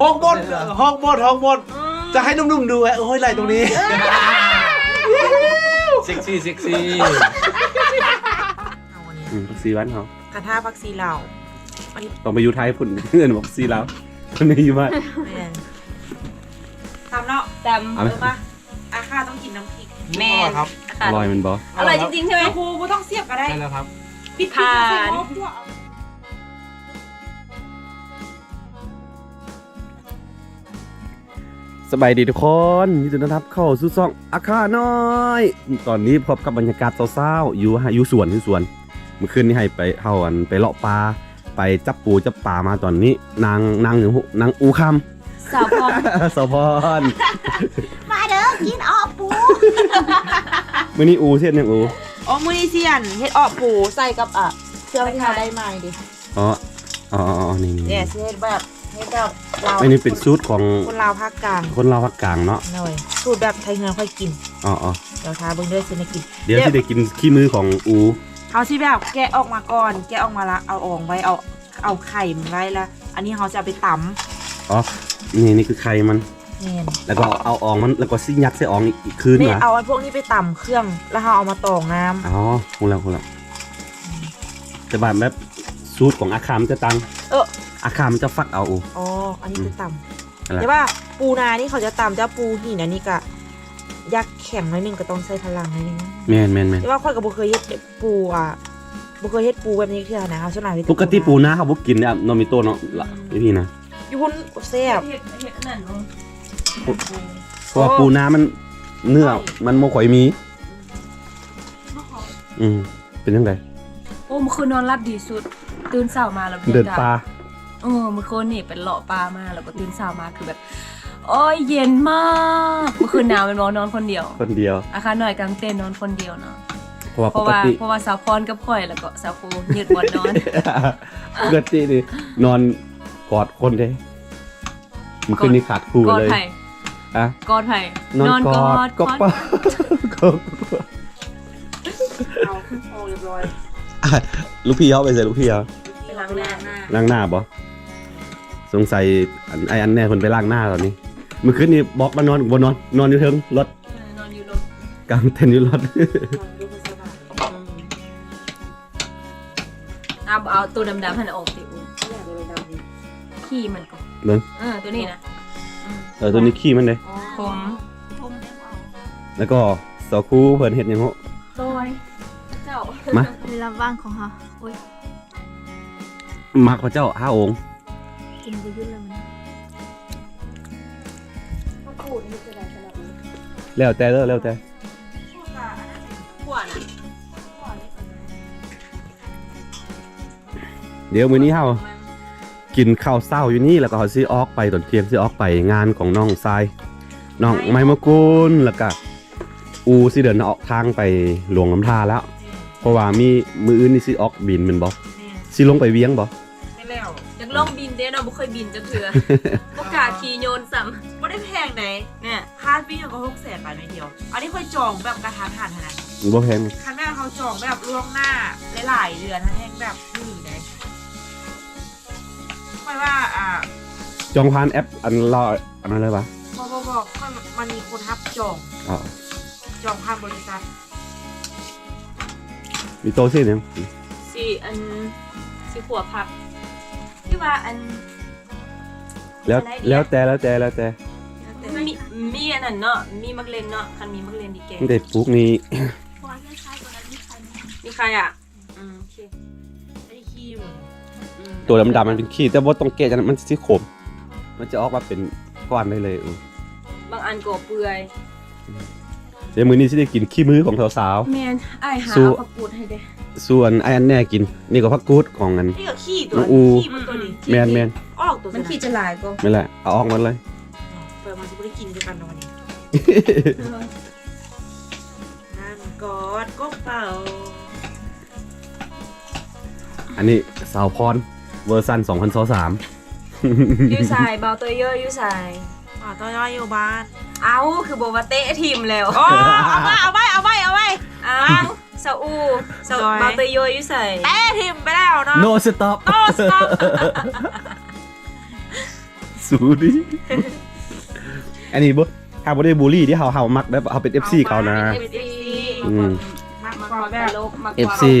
ຮອກມອດ ຮອກມອດ ຮອກມອດ ຈະໃຫ້ໜຸ່ມໆດູ ໂອ້ຍ ໄຫຼຕົງນີ້ ເຊັກຊີ ເຊັກຊີ ອືມ ຜັກຊີບ້ານເຮົາ ກະທາຜັກຊີລາວ ຕ້ອງໄປຢູ່ໄທພຸ້ນ ເອີ້ນວ່າຜັກຊີລາວ ອັນນີ້ຢູ່ບ້ານ ແມ່ນ ຕຳເນາະ ຕຳ ເອົາມາ ອາ ຂ້າຕ້ອງກິນນ້ຳພລິກ ແມ່ນ ອະຮ່ອຍແມ່ນບໍ່? ອະຮ່ອຍຈິງໆ ໃຊ່ໄໝ? ຄູບໍ່ຕ້ອງສຽບກະໄດ້ ໄດ້ແລ້ວຄັບ ປິດ ປິດ ຜ່ານ ສະບາຍດີທຸກຄົນ ຍິນດີຕ້ອນຮັບເຂົ້າສູ່ຊ່ອງອາຄານ້ອຍ ຕອນນີ້ພົບກັບບັນຍາກາດເຊົ້າໆ ຢູ່ ຢູ່ສວນ ຢູ່ສວນ ມື້ຄືນນີ້ໃຫ້ໄປ ເຮົາ ອັນ ໄປເລາະປ່າ ໄປຈັບປູຈັບປາມາ ຕອນນີ້ນາງ ນາງ ນາງອູຄຳ ສາວພອນ ສາວພອນ ມາເດີ ກິນເອາະປູ ມື້ນີ້ອູເຮັດຫຍັງອູ? ອໍ ມື້ນີ້ຊິ ອັນ ເຮັດເອາະປູໃສ່ກັບ ອາ ເຄື່ອງທີ່ເຮົາໄດ້ມານີ້ເດ ອໍ ອໍ ນີ້ ນີ້ ຊິເຮັດແບບ ເຮັດແບບລາວ ອັນນີ້ເປັນສູດຂອງຄົນລາວພາກກາງ ຄົນລາວພາກກາງເນາະ ໂດຍ ສູດແບບໄທເຮືອນຂ້ອຍກິນ ອໍໆ ດຽວຖ້າເບິ່ງເດີ ຊິໄດ້ກິນ ດຽວຊິໄດ້ກິນຂີ້ມືຂອງອູ ເຮົາຊິແບບແກະອອກມາກ່ອນ ແກະອອກມາລະເອົາອອງໄວ້ ເອົາ ເອົາໄຂ່ມັນໄວ້ລະ ອັນນີ້ເຮົາຈະເອົາໄປຕຳ ອໍ ນີ້ ນີ້ຄືໄຂ່ມັນ ແມ່ນ ແລ້ວກໍເອົາອອງມັນ ແລ້ວກໍຊິຍັດໃສ່ອອງອີກຄືນ ແມ່ນ ເອົາອັນພວກນີ້ໄປຕຳເຄື່ອງ ແລ້ວເຮົາເອົາມາຕອງນ້ຳ ອໍ ຮູ້ແລ້ວ ຮູ້ແລ້ວ ແຕ່ວ່າແບບສູດຂອງອາຄາມຈະຕ່າງ ເອີ ອາຄາມຈະຟັກເອົາ ອໍ ອັນນີ້ຄືຕຳ ແຕ່ວ່າປູນານີ້ເຂົາຈະຕຳ ແຕ່ປູຫີນອັນນີ້ກະຢາກແຂງໜ້ອຍໜຶ່ງ ກະຕ້ອງໃຊ້ພະລັງໜ້ອຍໜຶ່ງ ແມ່ນໆໆ ແຕ່ວ່າຂ້ອຍກະບໍ່ເຄີຍເຮັດ ປູ ອາ ບໍ່ເຄີຍເຮັດປູແບບນີ້ເທື່ອນະ ເຮົາສ່ວນຫຼາຍເຮັດແຕ່ປູນາ ປົກກະຕິປູນາເຮົາບໍ່ກິນເດ້ ນ້ອງມີໂຕເນາະ ອືມ ຢູ່ພີ້ນະ ຢູ່ພຸ້ນແຊບ ເຮັດ ເຮັດອັນນັ້ນເນາະ ເພາະວ່າປູນາມັນ ເນື້ອມັນບໍ່ຄ່ອຍມີ ອືມ ເປັນຈັ່ງໃດ? ໂອ້ ມື້ຄືນນອນຫຼັບດີສຸດ ຕື່ນເຊົ້າມາແລ້ວເດີນປ່າ ເອີ ມື້ຄືນນີ້ໄປເລາະປ່າມາ ແລ້ວກໍຕື່ນເຊົ້າມາຄືແບບ ໂອ້ຍ ເຢັນມາກ ມື້ຄືນໜາວແມ່ນບໍ່? ນອນຄົນດຽວ ຄົນດຽວ ອາຄານ້ອຍກາງເຕັນນອນຄົນດຽວເນາະ ເພາະວ່າ ເພາະວ່າ ປົກກະຕິ ເພາະວ່າສາວພອນກັບຂ້ອຍ ແລ້ວກໍສາວໂຟຍຶດບ່ອນນອນ ປົກກະຕິນີ້ນອນກອດຄົນເດ້ ມື້ຄືນນີ້ຂາດຄູ່ເລີຍ ກອດໃຜ? ອະ ກອດໃຜ? ນອນກອດ ນອນກອດ ກອດ ກອດ ກອດ ເອົາ ອອກຮຽບຮ້ອຍ ລູກພີ່ເຮົາໄປໃສ? ລູກພີ່ເຮົາ ໄປລ້າງໜ້າ ລ້າງໜ້າບໍ່? ສົງໄສອັນ ອ້າຍອັນແນ່ເພິ່ນໄປລ້າງໜ້າຕອນນີ້ ມື້ຄືນນີ້ບອກວ່ານອນ ບໍ່ນອນ ນອນຢູ່ເທິງລົດ ເອີ ນອນຢູ່ລົດ ກາງເຕັນຢູ່ລົດ ອືມ ເອົາ ເອົາໂຕດຳໆຫັ້ນອອກຕິ ໂອ້ ຂີ້ມັນກໍ ເບິ່ງ ເອີ ໂຕນີ້ນະ ອືມ ເອີ ໂຕນີ້ຂີ້ມັນເດ້ ຂົມ ແລ້ວກໍສາວຄູເພິ່ນເຮັດຫຍັງເນາະ? ໂອ້ຍ ເຈົ້າ ມາ ເວລາວ່າງຂອງເຮົາ ໂອ້ຍ ມັກພະເຈົ້າຫ້າອົງ ກິນບໍ່ຢຸດແລ້ວມັນ ແລ້ວແຕ່ເດີ ແລ້ວແຕ່ ດຽວມື້ນີ້ເຮົາກິນເຂົ້າເຊົ້າຢູ່ນີ້ ແລ້ວກໍເຮົາຊິອອກໄປຕອນທ່ຽງ ຊິອອກໄປງານຂອງນ້ອງຊາຍ ນ້ອງໄມ້ມະກຸນ ແລ້ວກະອູຊິເດີນອອກທາງໄປຫຼວງນ້ຳທາແລ້ວ ເພາະວ່າມີມື້ອື່ນນີ້ຊິອອກບິນແມ່ນບໍ່? ຊິລົງໄປວຽງບໍ່? ແມ່ນແລ້ວ ຢາກລອງບິນເດ້ເນາະ ບໍ່ເຄີຍບິນຈັກເທື່ອ ບໍ່ກ້າຂີ່ໂຍນຊ້ຳ ບໍ່ໄດ້ແພງໃດ ແນ່ ຄ່າບິນກໍຫົກແສນບາດໜ້ອຍດຽວ ອັນນີ້ຂ້ອຍຈອງແບບກະທັນຫັນຫັ້ນນະ ບໍ່ແພງ ຄັນແມ່ນເຮົາຈອງແບບລ່ວງໜ້າຫຼາຍໆເດືອນຫັ້ນແຮງແບບຖືກເດ້ ຂ້ອຍວ່າ ອ່າ ຈອງຜ່ານແອັບອັນລາວອັນນັ້ນເລີຍຫວາ? ບໍ່ ບໍ່ ບໍ່ ຂ້ອຍ ມັນມີຄົນຮັບຈອງ ອໍ ຈອງຜ່ານບໍລິສັດ ມີໂຕສີຫຍັງ? ສີອັນ ສີຂົວຜັກ ຫຼືວ່າອັນ ແລ້ວ ແລ້ວແຕ່ ແລ້ວແຕ່ ແລ້ວແຕ່ ມີ ມີອັນນັ້ນເນາະ ມີໝາກເລັ່ນເນາະ ຄັນມີໝາກເລັ່ນນີ້ແກງ ມັນໄດ້ປູກນີ້ ມີໄຂ່ອະ ອືມ ໂອເຄ ອັນນີ້ຂີ້ມັນ ອືມ ໂຕດຳໆມັນເປັນຂີ້ ແຕ່ບໍ່ຕ້ອງແກະຈັ່ງນັ້ນ ມັນຊິຂົມ ມັນຈະອອກມາເປັນກ້ອນໄດ້ເລີຍ ອືມ ບາງອັນກໍເປື່ອຍ ດຽວມື້ນີ້ຊິໄດ້ກິນຂີ້ມືຂອງສາວໆ ແມ່ນ ອ້າຍຫາເອົາຜັກກູດໃຫ້ເດ້ ສ່ວນອ້າຍອັນແນ່ກິນ ນີ້ກໍຜັກກູດຂອງອັນ ນີ້ກໍຂີ້ຕົວ ນ້ອງອູ ຂີ້ມັນຕົວນີ້ ແມ່ນໆ ອອກຕົວ ມັນຂີ້ຈະຫຼາຍກໍ ແມ່ນແຫຼະ ເອົາອອກໝົດເລີຍ ເປີດມາຊິບໍ່ໄດ້ກິນຄືກັນດອກນີ້ ນ້ຳກອດກົກເປົ່າ ອັນນີ້ສາວພອນເວີຊັນສອງພັນຊາວສາມ ຢູ່ໃສ? ບ່າວໂຕໂຍຢູ່ໃສ? ບ່າວໂຕໂຍຢູ່ບ້ານ ເອົ້າ ຄືບໍ່ວ່າເຕະຖິ້ມແລ້ວ ໂອ້ ເອົາໄວ້ ເອົາໄວ້ ເອົາໄວ້ ເອົາ ສາວອູ ສາວ ບ່າວໂຕໂຍຢູ່ໃສ? ເຕະຖິ້ມໄປແລ້ວເນາະ ໂນສະຕັອບ ໂນສະຕັອບ ສູນີ້ ອັນນີ້ບໍ່ ເຮົາບໍ່ໄດ້ບູລີເດ້ ເຮົາ ເຮົາມັກແບບເຮົາເປັນເອັຟຊີເຂົານະ ເປັນເອັຟຊີ ອືມ ມັກຄວາມແບບ ເອັຟຊີ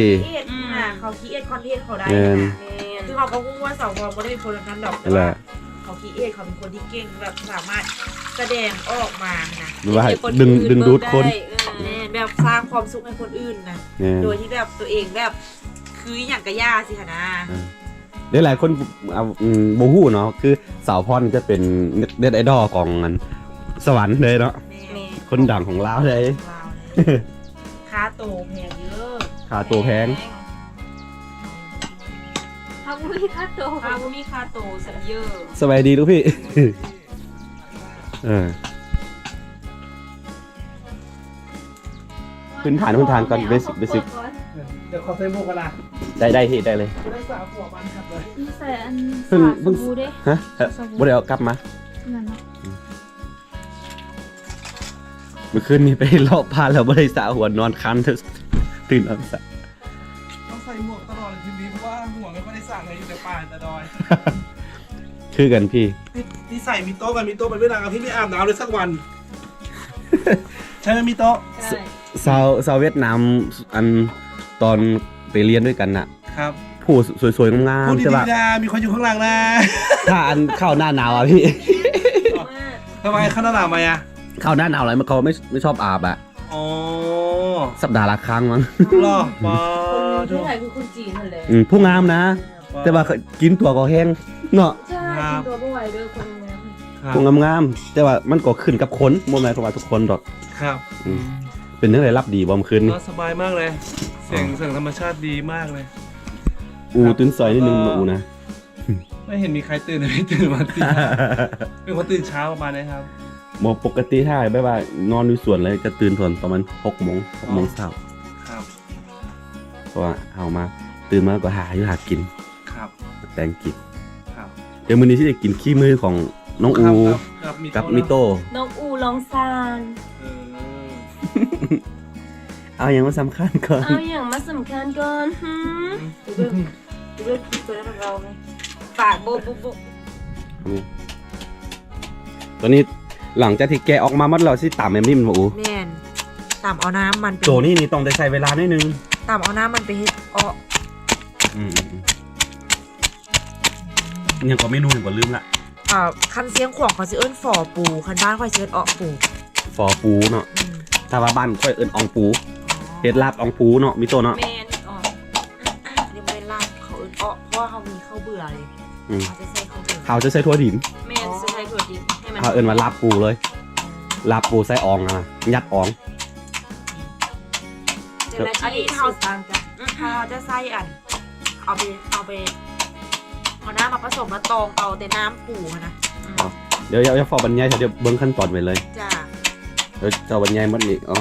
ອືມ ເຂົາຄິດຄອນເທັນເຂົາໄດ້ ແມ່ນ ນະ ແມ່ນ ຄືເຮົາກໍຮູ້ວ່າສາວພອນບໍ່ໄດ້ເປັນຄົນແບບນັ້ນດອກ ແຕ່ວ່າເຂົາຄິດ ເຂົາເປັນຄົນທີ່ເກັ່ງ ແບບສາມາດສະແດງອອກມານະ ແບບວ່າດຶງ ດຶງດູດຄົນ ເອີ ແມ່ນ ແບບສ້າງຄວາມສຸກໃຫ້ຄົນອື່ນນະ ແມ່ນ ໂດຍທີ່ແບບຕົວເອງແບບຄືອີ່ຫຍັງກະຢ່າຊີ້ຫັ້ນນະ ເອີ ຫຼາຍໆຄົນ ອາ ອືມ ບໍ່ຮູ້ເນາະ ຄືສາວພອນຈະເປັນເນັດໄອດອລຂອງອັນສະຫວັນເລີຍເນາະ ແມ່ນ ຄົນດັງຂອງລາວເລີຍ ຂອງລາວເລີຍ ຄ່າໂຕແພງເດີ ຄ່າໂຕແພງ ເຮົາບໍ່ມີຄ່າໂຕ ເຮົາບໍ່ມີຄ່າໂຕຊັ້ນເດີ ສະບາຍດີລູກພີ່ ເອີ ພື້ນຖານ ພື້ນຖານກ່ອນ ເບສິກ ເບສິກ ດຽວຂໍໃສ່ໝວກກ່ອນນະ ໄດ້ ໄດ້ ໄດ້ເລີຍ ບໍ່ໄດ້ສະຫົວບານຄັກເລີຍ ໃສ່ອັນ ເພິ່ງ ສາ ເພິ່ງ ສະບູເດ້ ຮະ ສະບູ ບໍ່ໄດ້ເອົາກັບມາ ນັ້ນເນາະ ອືມ ມື້ຄືນນີ້ໄປເລາະປ່າແລ້ວບໍ່ໄດ້ສະຫົວ ນອນຄັນ ຕື່ນນອນສະ ຕ້ອງໃສ່ໝວກຕະຫຼອດເລີຍທີນີ້ ເພາະວ່າຫົວໄມ່ຄ່ອຍໄດ້ສະເລີຍ ຢູ່ແຕ່ປ່າແຕ່ດອຍ ຄືກັນພີ່ ນິ ນິໄສມີໂຕະກັນ ມີໂຕະໄປຫວຽດນາມ ພີ່ໄມ່ອາບນ້ຳເລີຍສັກວັນ ໃຊ່ໄໝມີໂຕະ? ໃຊ່ ຊາວ ຊາວຫວຽດນາມ ອັນ ຕອນໄປຮຽນດ້ວຍກັນນະ ຄັບ ຜູ້ສວຍໆງາມໆ ແຕ່ວ່າມີຄົນຢູ່ຂ້າງຫຼັງນະ ຖ້າອັນເຂົ້າໜ້າໜາວອະພີ່ ທຳໄມເຂົ້າໜ້າໜາວມາອະ ເຂົ້າໜ້າໜາວແລ້ວເຂົາໄມ່ ໄມ່ຊອບອາບອະ ອໍ ສັບດາລະຄັ້ງມັ້ງ ເຫຼື ປາໂທ ຄົນໄທຄືຄົນຈີນຫັ້ນແຫຼະ ອືມ ຜູ້ງາມນະ ແຕ່ວ່າກິນຕົວກໍແຮງເນາະ ໃຊ່ ກິນຕົວບໍ່ໄຫວເດີ ຄົນງາມ ຜູ້ງາມໆ ແຕ່ວ່າມັນກໍຂຶ້ນກັບຄົນ ບໍ່ແມ່ນວ່າທຸກຄົນດອກ ຄັບ ອືມ ເປັນຈັ່ງໃດ ຫຼັບດີບໍ່ມື້ຄືນນີ້? ນອນສະບາຍມາກເລີຍ ສຽງ ອ່າ ສຽງທຳມະຊາດດີມາກເລີຍ ອູຕື່ນສວຍນິດໜຶ່ງ ເອີ ອູນະ ໄມ່ເຫັນມີໃຄຕື່ນ ໃຫ້ຕື່ນມາຕີຫ້າ ເປັນຄົນຕື່ນເຊົ້າປະມານໃດຄັບ? ບໍ່ ປົກກະຕິຖ້າແບບວ່ານອນຢູ່ສວນເລີຍ ຈະຕື່ນຕອນປະມານຫົກໂມງ ຫົກໂມງເຊົ້າ ຄັບ ເພາະວ່າເຮົາມາ ຕື່ນມາກໍຫາຢູ່ຫາກິນ ຄັບ ແຕ່ງກິນ ຄັບ ດຽວມື້ນີ້ຊິໄດ້ກິນຂີ້ມືຂອງນ້ອງອູ ຄັບ ກັບມິໂຕະ ນ້ອງອູລອງຊານ ເອີ ເອົາຫຍັງມາສຳຄັນກ່ອນ ເອົາຫຍັງມາສຳຄັນກ່ອນ ຫື? ປາກໂບະໂບະໂບະ ນີ້ ຕົວນີ້ຫຼັງຈາກທີ່ແກະອອກມາໝົດແລ້ວ ຊິຕຳແບບນີ້ແມ່ນບໍ່ອູ? ແມ່ນ ຕຳເອົານ້ຳມັນໄປ ໂຕນີ້ນີ້ຕ້ອງໄດ້ໃຊ້ເວລາໜ້ອຍໜຶ່ງ ຕຳເອົານ້ຳມັນໄປເຮັດເອາະ ອືມໆໆ ຫຍັງກໍເມນູຫຍັງກໍລືມລະ ອ່າ ຄັນຊຽງຂວາງເຂົາຊິເອີ້ນຝີປູ ຄັນບ້ານຂ້ອຍຊິເອີ້ນເອາະປູ ຝີປູເນາະ ອືມ ຖ້າວ່າບ້ານຂ້ອຍເອີ້ນອ່ອງປູ ອໍ ເຮັດລາບອ່ອງປູເນາະ ມີໂຕເນາະ ແມ່ນ ອ່ອງ ອັນນີ້ບໍ່ແມ່ນລາບ ເຂົາເອີ້ນເອາະ ເພາະວ່າເຮົາມີເຂົ້າເບືອເດ້ ອືມ ເຮົາຈະໃສ່ເຂົ້າເບືອ ເຮົາຈະໃສ່ຖົ່ວດິນ ແມ່ນ ຈະໃສ່ຖົ່ວດິນໃຫ້ມັນ ເຮົາເອີ້ນວ່າລາບປູເລີຍ ລາບປູໃສ່ອ່ອງຫັ້ນນະ ຍັດອ່ອງ ແຕ່ລະທີ່ ອັນນີ້ເຮົາ ສູດຕ່າງກັນ ອືມ ເຮົາຈະໃສ່ອັນ ເອົາໄປ ເອົາໄປ ເອົານ້ຳມາປະສົມ ແລ້ວຕອງເອົາແຕ່ນ້ຳປູຫັ້ນນະ ອືມ ອໍ ດຽວ ດຽວ ດຽວຟ້າວບັນຍາຍ ດຽວເບິ່ງຂັ້ນຕອນໄປເລີຍ ຈ້າ ດຽວເຈົ້າບັນຍາຍໝົດນີ້ ອໍ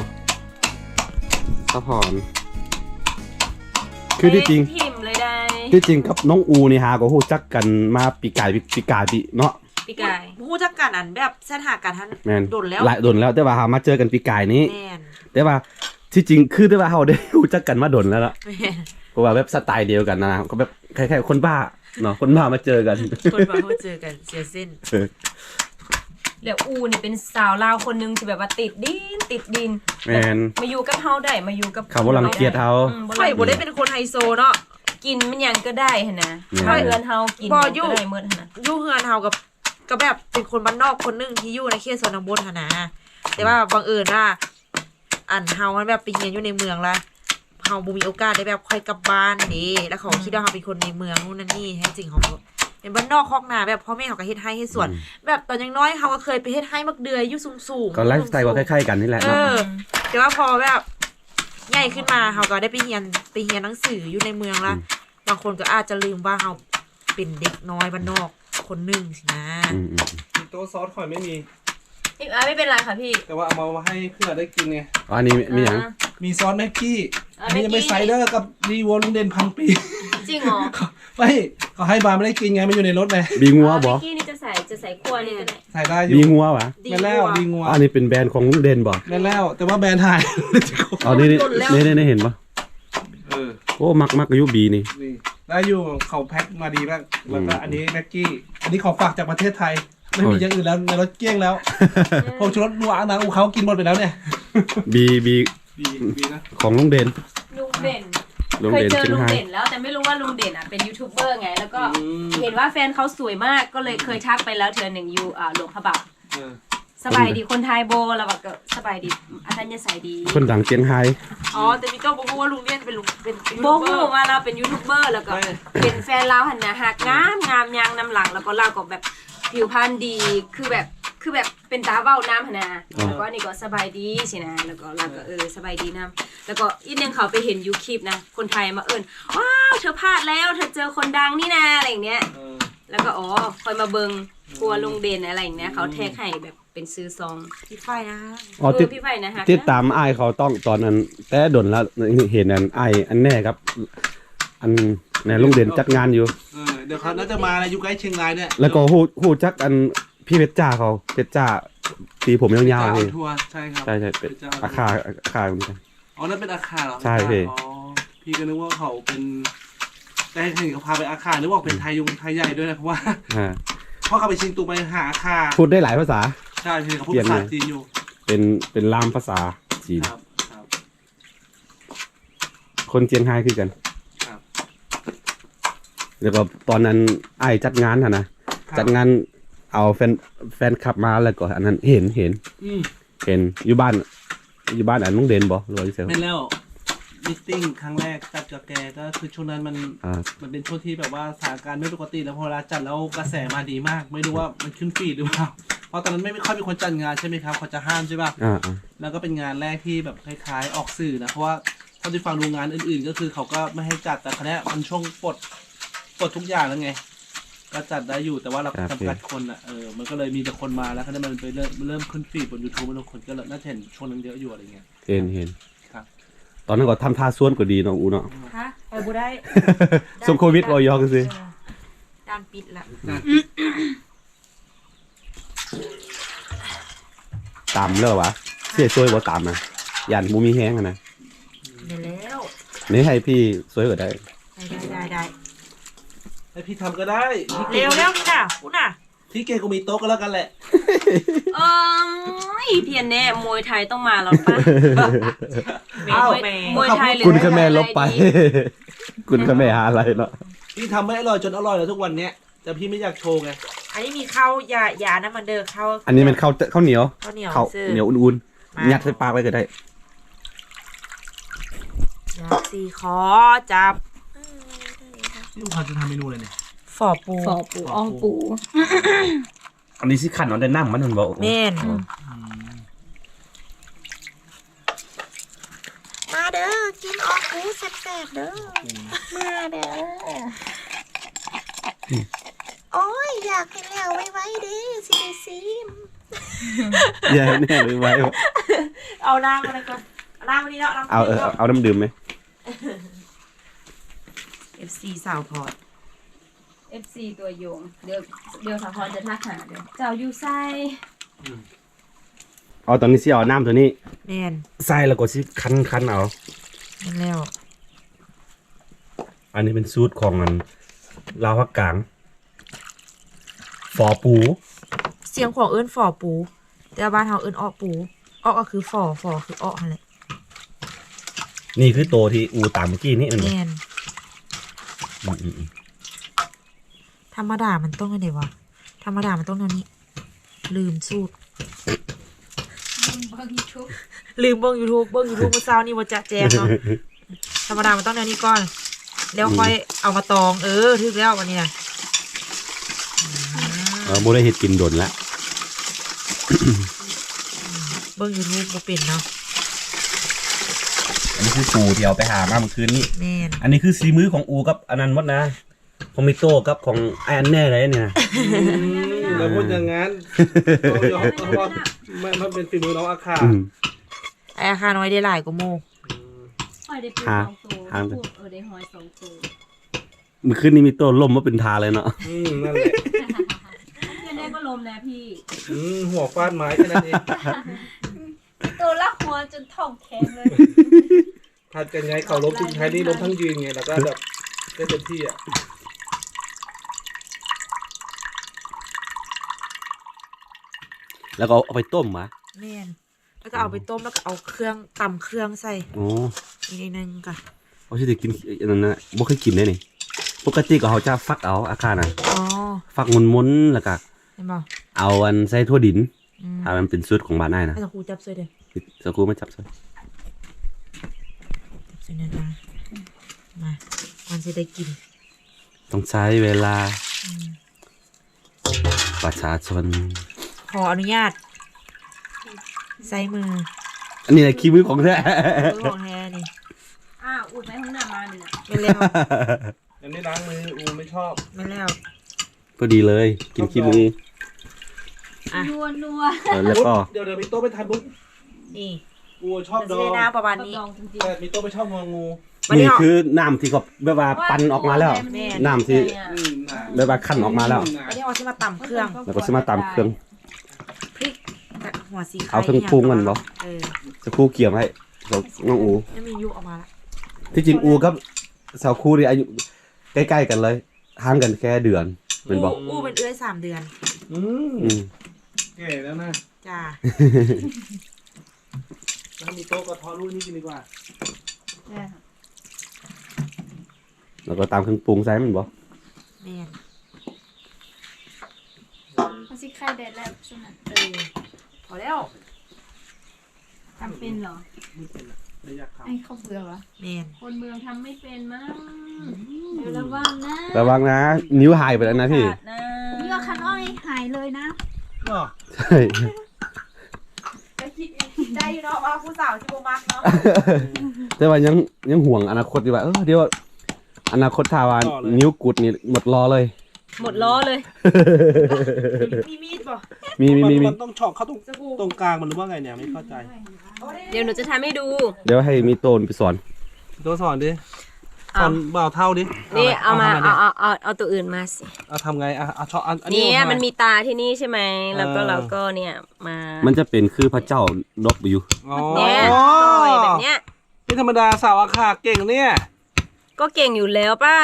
ສາວພອນ ຄືທີ່ຈິງ ຖິ້ມເລີຍໄດ໋ ທີ່ຈິງກັບນ້ອງອູນີ້ຫາກໍຮູ້ຈັກກັນມາປີກາຍ ປີກາຍປີເນາະ ປີກາຍ ຮູ້ຈັກກັນອັນແບບແຊັດຫາກັນຫັ້ນ ແມ່ນ ດົນແລ້ວ ຫຼາຍດົນແລ້ວ ແຕ່ວ່າເຮົາມາເຈີກັນປີກາຍນີ້ ແມ່ນ ແຕ່ວ່າທີ່ຈິງຄື ແຕ່ວ່າເຮົາໄດ້ຮູ້ຈັກກັນມາດົນແລ້ວເນາະ ແມ່ນ ເພາະວ່າແບບສະໄຕດຽວກັນນະ ກໍແບບຄ້າຍໆຄົນບ້າເນາະ ຄົນບ້າມາເຈີກັນ ຄົນບ້າມາເຈີກັນ ເສຍເສັ້ນ ເອີ ແລ້ວອູນີ້ເປັນສາວລາວຄົນໜຶ່ງທີ່ແບບວ່າຕິດດິນ ຕິດດິນ ແມ່ນ ມາຢູ່ກັບເຮົາໄດ້ ມາຢູ່ກັບ ເຂົາບໍ່ລັງກຽດເຮົາ ອືມ ຂ້ອຍບໍ່ໄດ້ເປັນຄົນໄຮໂຊເນາະ ກິນມັນຫຍັງກໍໄດ້ຫັ້ນນະ ແມ່ນ ເຮືອນເຮົາກິນ ບໍ່ ຢູ່ ກໍໄດ້ໝົດຫັ້ນນະ ຢູ່ເຮືອນເຮົາກໍ ກໍແບບເປັນຄົນບ້ານນອກຄົນໜຶ່ງທີ່ຢູ່ໃນເຂດຊົນນະບົດຫັ້ນນະ ແຕ່ວ່າບັງເອີນວ່າ ອັນເຮົາມັນແບບໄປຮຽນຢູ່ໃນເມືອງລະ ເຮົາບໍ່ມີໂອກາດໄດ້ແບບຄ່ອຍກັບບ້ານເດ້ ແລ້ວເຂົາ ອືມ ຄິດວ່າເຮົາເປັນຄົນໃນເມືອງ ນູ້ນນັ້ນນີ້ ແທ້ຈິງເຮົາກໍເປັນບ້ານນອກຄອກນາ ແບບພໍ່ແມ່ເຮົາກໍເຮັດໄຮ່ເຮັດສວນ ອືມ ແບບຕອນຍັງນ້ອຍເຮົາກໍເຄີຍໄປເຮັດໄຮໝາກເດືອຍຢູ່ສູງໆ ກໍໄລຟ໌ສະໄຕກໍຄ້າຍໆກັນນີ້ແຫຼະເນາະ ເອີ ແຕ່ວ່າພໍແບບໃຫຍ່ຂຶ້ນມາເຮົາກໍໄດ້ໄປຮຽນ ໄປຮຽນໜັງສືຢູ່ໃນເມືອງລະ ອືມ ບາງຄົນກໍອາດຈະລືມວ່າເຮົາເປັນເດັກນ້ອຍບ້ານນອກຄົນໜຶ່ງຊີ້ນະ ອືມໆໆ ມີໂຕະຊອສ ຂ້ອຍໄມ່ມີ ເອີ ໄມ່ເປັນໄລຄ່ະພີ່ ແຕ່ວ່າເອົາມາໃຫ້ເພື່ອໄດ້ກິນໄງ ອໍ ອັນນີ້ມີຫຍັງ? ອ່າ ມີຊອສແມັກກີ້ ອ່າ ອັນນີ້ຍັງໄມ່ໃຊ້ເດີ ແມັກກີ້ ກັບດີວົງເດັ່ນພັນປີ ຈິງເຫລໍ? ໄມ່ ເຂົາໃຫ້ມາ ໄມ່ໄດ້ກິນໄງ ມັນຢູ່ໃນລົດໄງ ບີງົວບໍ່? ແມັກກີ້ນີ້ຈະໃສ່ ຈະໃສ່ຂົ້ວນີ້ກໍໄດ້ ໃສ່ໄດ້ຢູ່ ບີງົວຫວາ? ແມ່ນແລ້ວ ບີງົວ ອັນນີ້ເປັນແບຣນຂອງລຸງເດັ່ນບໍ່? ແມ່ນແລ້ວ ແຕ່ວ່າແບຣນຫາຍ ອໍ ນີ້ ນີ້ ນີ້ເຫັນບໍ່? ເອີ ໂອ້ ມັກ ມັກຢູ່ບີນີ້ ນີ້ ໄດ້ຢູ່ ເຂົາແພັກມາດີມາກ ແລ້ວກໍ ອືມ ອັນນີ້ແມັກກີ້ ອັນນີ້ຂອງຝາກຈາກປະເທດໄທ ไม่มีอย่างอื่นแล้ว ในรถเกลี้ยงแล้ว ผงชูรสนัวอันนั้น อูเขากินหมดไปแล้วเนี่ย บี บี บี บีนะ ของลุงเด่น ลุงเด่น ลุงเด่น เคยเจอลุงเด่นแล้ว แต่ไม่รู้ว่าลุงเด่นอะเป็นยูทูบเบอร์ไง แล้วก็ อืม เห็นว่าแฟนเขาสวยมาก ก็เลยเคยทักไปแล้วเทื่อหนึ่ง อยู่ อ่า หลวงพระบาง เออ สบายดีคนไทยบ่ แล้วก็สบายดี อัธยาศัยดี คนดังเจียงไฮ้ อ๋อ แต่มีโต้บ่ฮู้ว่าลุงเด่นเป็นลุง เป็นยูทูบเบอร์ บ่ฮู้ว่าลาวเป็นยูทูบเบอร์ แล้วก็ เออ เห็นแฟนลาวหั่นนะ ฮักงามงาม ย่างนำหลัง แล้วก็ลาวก็แบบผิวพรรณดี คือแบบ คือแบบเป็นตาเว้านำหั่นนะ อ๋อ แล้วก็อันนี้ก็สบายดีสินะ แล้วก็ลาวก็ เออ สบายดีนำ แล้วก็อีกหนึ่งเขาไปเห็นอยู่คลิปนะ คนไทยมาเอิ้น ว้าว เธอพลาดแล้ว เธอเจอคนดังนี่นา อะไรอย่างเงี้ย เออ แล้วก็ อ๋อ ค่อยมาเบิ่ง กลัวลุงเด่นอะไรอย่างเงี้ย เขาแท็กให้แบบเป็นชื่อซอง พี่ฝ้ายนะ อ๋อ เออ ติด พี่ฝ้ายนะ ฮักนะ ติดตามอ้ายเขาต้องตอนนั้น แต่ดนแล้ว เห็นอันอ้ายอันแน่ครับ อันแน่ ลุงเด่นจัดงานอยู่ เออ เดี๋ยวเขาน่าจะมานะ อยู่ใกล้เชียงรายเนี่ย แล้วก็ฮู้ ฮู้จักอันพี่เพชรจ้าเขา เพชรจ้า สีผมยาวๆ เพชรจ้า นี่ ออนทัวร์ ใช่ครับ ใช่ๆ เป็น เพชรจ้า อาข่า อาข่าเหมือนกัน อ๋อ นั่นเป็นอาข่าเหรอ ใช่พี่ อ๋อ พี่ก็นึกว่าเขาเป็น แต่เห็นเขาพาไปอาข่า นึกว่าเป็นไทยยงไทยใหญ่ด้วยนะ เพราะว่า อ่า เพราะเขาไปชิงตัวไปหาอาข่า พูดได้หลายภาษา ใช่ พี่เขาพูดภาษาจีนอยู่ เป็น เป็นล่ามภาษาจีน ครับ ครับ คนเจียงไฮ้คือกัน ครับ แล้วก็ตอนนั้นอ้ายจัดงานหั่นนะ ครับ จัดงานเอาแฟน แฟนคลับมา แล้วก็อันนั้น เห็น เห็น อืม เห็นอยู่บ้าน อยู่บ้านอันลุงเด่นบ่ หรือว่าอยู่ไส แม่นแล้ว มีตติ้งครั้งแรกจัดกับแก ก็คือช่วงนั้นมัน อ่า มันเป็นช่วงที่แบบว่าสถานการณ์ไม่ปกติ แล้วพอเวลาจัดแล้วกระแสมาดีมาก ไม่รู้ว่ามันขึ้นฟีดหรือเปล่า เพราะตอนนั้นไม่ ไม่ค่อยมีคนจัดงานใช่ไหมครับ เขาจะห้ามใช่ป่ะ อ่าๆ แล้วก็เป็นงานแรกที่แบบคล้ายๆ ออกสื่อนะ เพราะว่าเท่าที่ฟังดูงานอื่นๆ ก็คือเขาก็ไม่ให้จัด แต่ครั้งเนี้ยมันช่วงปลด ปลดทุกอย่างแล้วไง ก็จัดได้อยู่ แต่ว่าเรา โอเค จำกัดคนน่ะ เออ มันก็เลยมีแต่คนมา แล้วครั้งนี้มันไปเริ่ม เริ่มขึ้นฟีดบนยูทูบ แล้วคนก็น่าจะเห็นช่วงนั้นเยอะอยู่ อะไรเงี้ย เห็น เห็น ครับ ตอนนั้นก็ทำท่าชวนก็ดีเนาะ อู๋เนาะ ฮะ ไปบ่ได้ ช่วงโควิด เว้ายอกซื่อ เออ ด่านปิดละ ตำแล้ววะ เสียช่วยบ่ตำนะ ย่านบ่มีแฮงหั้นนะ ได้แล้ว นี่ให้พี่ช่วยก็ได้ ได้ ได้ ได้ ได้ ให้พี่ทำก็ได้ เร็ว เร็วนี่น่ะ พุ้นน่ะ พี่เก่งกว่ามีโต๊ะก็แล้วกันแหละ เอ้ย เพี้ยนแน่ มวยไทยต้องมาแล้วป่ะ เอ้า มวยไทยหรือ กุนคะแมลบไป มวยไทยดี กุนคะแมหาอะไรเนาะ พี่ทำไม่อร่อยจนอร่อยแล้วทุกวันเนี้ย แต่พี่ไม่อยากโชว์ไง อันนี้มีข้าว อย่า อย่าอันนั้นมันเด้อ ข้าว อันนี้มันข้าว ข้าวเหนียว ข้าวเหนียว ข้าว ซื่อ เหนียวอุ่นๆ มา ยัดใส่ปากไว้ก็ได้ อยากสิขอจับ นี่ลูกค้าจะทำเมนูอะไรเนี่ย ฝอปู ฝอปู อ่องปู อันนี้สิคั่นเอาแต่น้ำมันนั่นบ่ แม่น อ๋อ อืม มาเด้อ กินอ่องปูแซ่บๆ เด้อ มาเด้อ โอ๊ย อยากให้แล้วไวๆ เด้ สิได้ซิม อยากให้แล้วไวๆ เอาน้ำมาเลยก่อน เอาน้ำมานี่เนาะ เอา เออ เอาน้ำดื่มไหม เอฟซี สาวพอด เอฟซี ตัวยง เดี๋ยว เดี๋ยวสาวพอดจะทักหาเด้อ เจ้าอยู่ไส อืม เอาตอนนี้สิเอาน้ำตัวนี้ แม่น ใส่แล้วก็สิคั้นๆ เอา แม่นแล้ว อันนี้เป็นสูตรของอันลาวภาคกลาง ฝอปู เสียงขวางเอิ้นฝอปู แต่ว่าบ้านเฮาเอิ้นอ่อปู อ่อก็คือฝอ ฝอคืออ่อหั่นแหละ นี่คือโตที่อูตำเมื่อกี้นี้แม่นบ่ แม่น อืมๆๆ ธรรมดามันต้องอันใดวะ ธรรมดามันต้องแนวนี้ ลืมสูตร ลืมเบิ่งยูทูบ ลืมเบิ่งยูทูบ เบิ่งยูทูบมื้อเช้านี้บ่จะแจ้งเนาะ ธรรมดามันต้องแนวนี้ก่อน แล้วค่อยเอามาตอง เออ ถูกแล้วอันนี้น่ะ เออ บ่ได้เฮ็ดกินดนละ เบิ่งยูทูบบ่เป็นเนาะ อันนี้คือปูที่เอาไปหามาเมื่อคืนนี้ แม่น อันนี้คือสีมือของอูกับอันนั้นหมดนะ ของมิโต้กับของไอ้อันแน่เลยเนี่ย อืม อย่าพูดอย่างนั้น ต้องยอมรับว่ามัน มันเป็นฝีมือน้องอาคา อืม ไอ้อาคาน้อยได้หลายกว่าหมู่ อืม ข้อยได้ปู หา สองตัว หา เออ ได้หอยสองตัว มื้อคืนนี้มิโต้ล้มมาเป็นท่าเลยเนาะ อืม นั่นแหละ เพื่อนได้ก็ล้มแล้วพี่ อืม หัวฟาดไม้แค่นั้นเอง ตัวละหัวจนท้องแข็งเลย ผัดกันไง เขาล้มจนใช้นี่ล้มทั้งยืนไง แล้วก็แบบได้เต็มที่อะ ແລ້ວກໍເອົາໄປຕົ້ມຫວາ? ແມ່ນ ແລ້ວກໍເອົາໄປຕົ້ມ ແລ້ວກໍເອົາເຄື່ອງ ຕຳເຄື່ອງໃສ່ ອໍ ອີກໜ້ອຍໜຶ່ງກໍ ໂອ້ ຊິໄດ້ກິນອັນນັ້ນນະ ບໍ່ເຄີຍກິນເດ້ນີ້. ປົກກະຕິກໍເຮົາຈະຟັກເອົາອາຄານະ ອໍ ຟັກມົນໆ ແລ້ວກໍ ແມ່ນບໍ່? ເອົາອັນໃສ່ຖົ່ວດິນ ອືມ ຖ້າມັນເປັນສູດຂອງບ້ານອ້າຍນະ ໃຫ້ສາວຄູຈັບຊ່ວຍເດີ້ ສາວຄູມາຈັບຊ່ວຍ ຈັບຊ່ວຍແດ່ຈ້າ ມາ ກ່ອນຊິໄດ້ກິນ ຕ້ອງໃຊ້ເວລາ ອືມ ປະຊາຊົນ ຂໍອະນຸຍາດໃຊ້ມື ອັນນີ້ແຫຼະຂີ້ມືຂອງແທ້ ຂອງແທ້ນີ້ ອ້າວ ອຸດໄປຫ້ອງນ້ຳມານີ້ນະ ແມ່ນແລ້ວ ອັນນີ້ລ້າງມື ອູໄມ່ຊອບ ແມ່ນແລ້ວ ພໍດີເລີຍ ກິນຂີ້ມື ອ່ະ ນົວໆ ເອີ ແລ້ວກໍ ເດີ ເດີ ມີໂຕະໄປທານບຸກ ນີ້ ອູຊອບດອງ ຊິໄດ້ນ້ຳປະມານນີ້ ຊອບດອງຈິງໆ ແຕ່ມີໂຕະໄປຊອບງໍງູ ນີ້ຄືນ້ຳທີ່ເຂົາແບບວ່າປັ່ນອອກມາແລ້ວ ແມ່ນ ນ້ຳທີ່ ອືມ ແບບວ່າຄັ້ນອອກມາແລ້ວ ອືມ ບາດນີ້ເຮົາຊິມາຕຳເຄື່ອງ ແລ້ວກໍຊິມາຕຳເຄື່ອງ ພິກ ຫົວສີໄຄ ເອົາເຄື່ອງປຸງມັນບໍ່? ເອີ ສາວຄູກຽມໃຫ້ ນ້ອງອູ ຍັງມີຢູ່ ເອົາມາລະ ທີ່ຈິງອູກັບສາວຄູນີ້ອາຍຸໃກ້ໆກັນເລີຍ ຫ່າງກັນແຄ່ເດືອນ ແມ່ນບໍ່? ອູເປັນເອື້ອຍສາມເດືອນ ອືມ ອືມ ແກ່ແລ້ວນະ ຈ້າ ແລ້ວມີໂຕະກໍເທາະລູກນີ້ກິນດີກວ່າ ແລ້ວກໍຕຳເຄື່ອງປຸງໃສ່ແມ່ນບໍ່? ແມ່ນ ເຮົາຊິໄຂ່ໄດ້ແລ້ວ ຊັ້ນນະ ເອີ ພໍແລ້ວ ທຳເປັນເຫລອ? ບໍ່ເປັນລະ ໄດ້ຢາກທຳ ໄອ້ເຂົ້າເບືອວະ? ແມ່ນ ຄົນເມືອງທຳໄມ່ເປັນມັ້ງ ອືມ ລະວັງນະ ລະວັງນະ ນິ້ວຫາຍໄປແລ້ວນະພີ່ ຂາດນະ ນີ້ວ່າຄັນອ້ອຍຫາຍເລີຍນະ ເນາະ ໃຊ່ ກໍຄິດ ຄິດໄດ້ຢູ່ເນາະວ່າຜູ້ສາວຊິບໍ່ມັກເນາະ ແຕ່ວ່າຍັງ ຍັງຫວງອະນາຄົດຢູ່ວ່າ ເອີ ດຽວອະນາຄົດຖ້າວ່າ ຕໍ່ເລີຍ ນິ້ວກຸດນີ້ໝົດລໍ້ເລີຍ ໝົດລໍ້ເລີຍ ມີມີດບໍ່? ມີ ມີ ມີ ມີ ມັນຕ້ອງເຈາະເຂົ້າຕົງ ສະກູ ຕົງກາງມັນ ຫຼືວ່າໄງເນຍ? ໄມ່ເຂົ້າໃຈ ດຽວໜູຈະທຳໃຫ້ດູ ດຽວໃຫ້ມີໂຕນໄປສອນ ໂຕສອນດິ ເອົາ ສອນບ່າວເຖົ້າດິ ນີ້ ເອົາມາ ເອົາ ເອົາ ເອົາ ເອົາໂຕອື່ນມາຊິ ເອົາ ທຳໄງ? ອ່ະ ເອົາ ເຈາະ ອັນ ອັນນີ້ ນີ້ ມັນມີຕາທີ່ນີ້ໃຊ່ໄໝ? ເອີ ແລ້ວກໍ ແລ້ວກໍເນຍ ມາ ມັນຈະເປັນຄືພະເຈົ້າດົກຢູ່ ອໍ ເນຍ ໂອ້ຍ ແບບເນຍ ເປັນທຳມະດາ ສາວອາຄາເກັ່ງເນຍ ກໍເກັ່ງຢູ່ແລ້ວປະ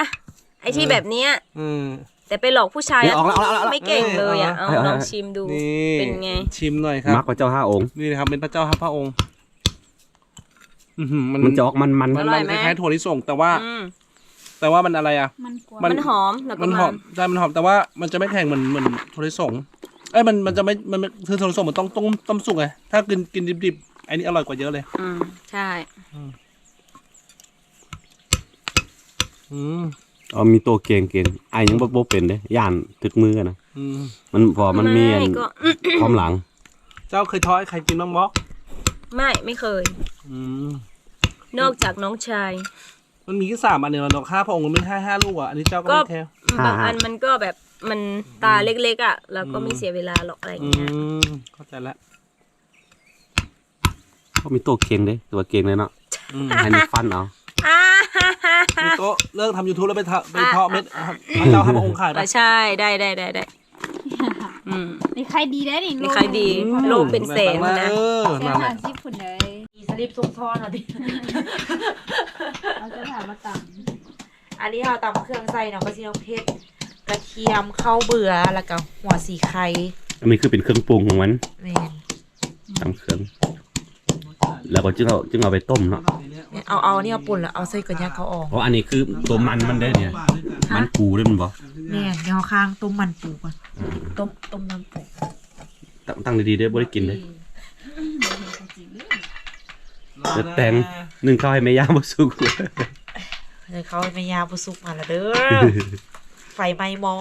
ໄອ້ທີ່ແບບເນຍ ອືມ ແຕ່ໄປຫຼອກຜູ້ຊາຍ ນີ້ ອອກແລ້ວ ອອກແລ້ວ ອອກແລ້ວ ໄມ່ເກັ່ງເລີຍອະ ເອີ ເອົາ ເອົາ ລອງຊິມດູ ນີ້ ເປັນໄງ? ຊິມໜ້ອຍຄັບ ມັກພະເຈົ້າຫ້າອົງ ນີ້ນະຄັບ ເປັນພະເຈົ້າຫ້າພະອົງ ອືຫື ມັນ ມັນຈະອອກມັນໆ ມັນ ອະລ່ອຍໄໝ? ຄ້າຍໆຖົ່ວລິສົງ ແຕ່ວ່າ ອືມ ແຕ່ວ່າມັນອະໄລອະ? ມັນ ມັນຫອມ ແລ້ວກໍມັນ ມັນຫອມ ໃຊ່ ມັນຫອມ ແຕ່ວ່າມັນຈະໄມ່ແຂງເໝືອນ ເໝືອນຖົ່ວລິສົງ ເອີຍ ມັນ ມັນຈະໄມ່ ມັນ ຄືຖົ່ວລິສົງມັນຕ້ອງຕົ້ມ ຕົ້ມສຸກໄງ ຖ້າກິນ ກິນດິບໆ ອັນນີ້ອະລ່ອຍກວ່າເຍີະເລີຍ ອືມ ໃຊ່ ອືມ ອືມ ເອົາມີໂຕເກັ່ງໆ ອ້າຍຍັງບໍ່ ບໍ່ເປັນເດ້ ຢ້ານຖືກມືນະ ອືມ ມັນ ເພາະວ່າມັນມີອັນ ກໍ ຄວາມຫຼັງ ເຈົ້າເຄີຍທອດໃຫ້ໃຄກິນບ້າງບໍ່? ໄມ່ ໄມ່ເຄີຍ ອືມ ນອກຈາກນ້ອງຊາຍ ມັນມີແຄ່ສາມອັນນີ້ລະເນາະ ຫ້າພະອົງມັນມີຫ້າ ຫ້າລູກອະ ອັນນີ້ເຈົ້າກໍ ກໍ ໄມ່ແທ້ ອືມ ບາງອັນມັນກໍແບບ ມັນຕາເລັກໆອະ ແລ້ວກໍ ອືມ ໄມ່ເສຍເວລາຫຼອກ ອະໄລຢ່າງເງຍ ອືມ ເຂົ້າໃຈລະ ເຂົາມີໂຕເກັ່ງເດ້ ຖືວ່າເກັ່ງເລີຍເນາະ ອືມ ໃຫ້ມັນຟັນເອົາ ມີໂຕະ ເລີກທຳຢູທູບແລ້ວໄປເທາະ ໄປເທາະເມັດ ອ່າ ພະເຈົ້າຫ້າພະອົງຂາຍໄປ ເອີ ໃຊ່ ໄດ້ ໄດ້ ໄດ້ ໄດ້ ອືມ ນີ້ຂາຍດີໄດ໋ນີ້ ນີ້ຂາຍດີ ອືມ ໂລເປັນແສນພຸ້ນນະ ເອີ ນັ້ນແຫຼະ ແສນຫ້າສິບພຸ້ນເດ້ ມີສະລິບຊຸກຊ້ອນເອົາຕິ ເອົາຈະຖາມມາຕຳ ອັນນີ້ເຮົາຕຳເຄື່ອງໃສ່ເນາະ ກໍຊິເອົາເຜັດ ກະທຽມ ເຂົ້າເບືອ ແລ້ວກໍຫົວສີໄຄ ອັນນີ້ຄືເປັນເຄື່ອງປຸງຂອງມັນ ແມ່ນ ຕຳເຄື່ອງ ແລ້ວກໍຈຶ່ງເອົາ ຈຶ່ງເອົາໄປຕົ້ມເນາະ ເອົາ ເອົານີ້ເອົາປົ່ນ ແລ້ວເອົາໃສ່ກະຍາກເຂົ້າອອງ ອໍ ອັນນີ້ຄືຕົວມັນມັນເດ້ນີ້ ຮະ? ມັນປູເດ້ແມ່ນບໍ່? ແມ່ນ ດຽວເຮົາຄ້າງຕົ້ມມັນປູກ່ອນ ອືມ ຕົ້ມ ຕົ້ມມັນປູ ຕັ້ງ ຕັ້ງດີໆເດີ້ ບໍ່ໄດ້ກິນເດີ້ ອືມ ແຕ່ງ ໜຶ້ງເຂົ້າໃຫ້ແມ່ຍ່າບໍ່ສຸກ ໜຶ້ງເຂົ້າໃຫ້ແມ່ຍ່າບໍ່ສຸກມາລະເດີ້ ໄຟໄໝ້ໝໍ້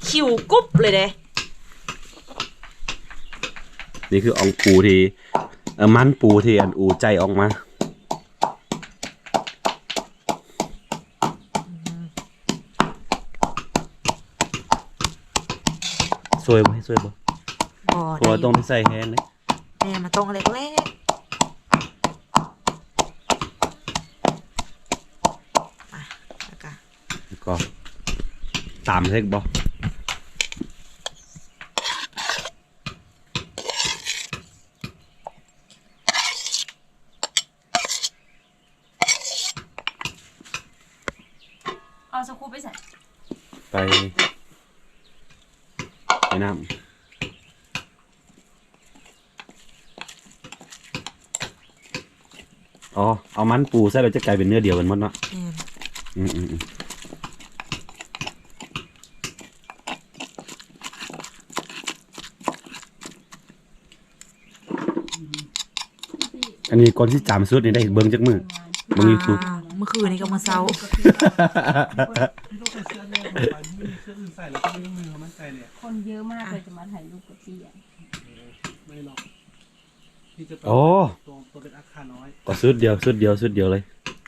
ຄິວກຸບເລີຍເດ້ ນີ້ຄືອ່ອງປູທີ່ ເອີ ມັນປູທີ່ອັນອູໃຈອອກມາ ຊ່ວຍບໍ່ ໃຫ້ຊ່ວຍບໍ່? ບໍ່ ເພາະວ່າຕ້ອງໄດ້ໃສ່ແຮງເດ້ ແມ່ນ ມັນຕ້ອງເລັກໆ ອ່ະ ແລ້ວກະ ແລ້ວກໍ ຕາມເລັກບໍ່? ເອົາສະຄູໄປໃສ? ໄປ ໃສ່ນ້ຳ. ອໍ ເອົາມັນປູໃສ່ແລ້ວຈະກາຍເປັນເນື້ອດຽວກັນໝົດເນາະ. ແມ່ນ. ອືມໆໆ ອັນນີ້ກ່ອນຊິຈາມສຸດນີ້ໄດ້ເບິ່ງຈັກມື້? ເບິ່ງຢູທູບ. ອ່າ ມື້ຄືນນີ້ກັບມື້ເຊົ້າ. ຄົນເຍອະມາກເລີຍຈະມາຖ່າຍຮູບກັບເປັນ ບໍ່ໄດ້ຫຼອກ. ໂອ້ ຕົວ ຕົວເປັນອາຄານ້ອຍ ກໍຊຸດດຽວ ຊຸດດຽວ ຊຸດດຽວເລີຍ.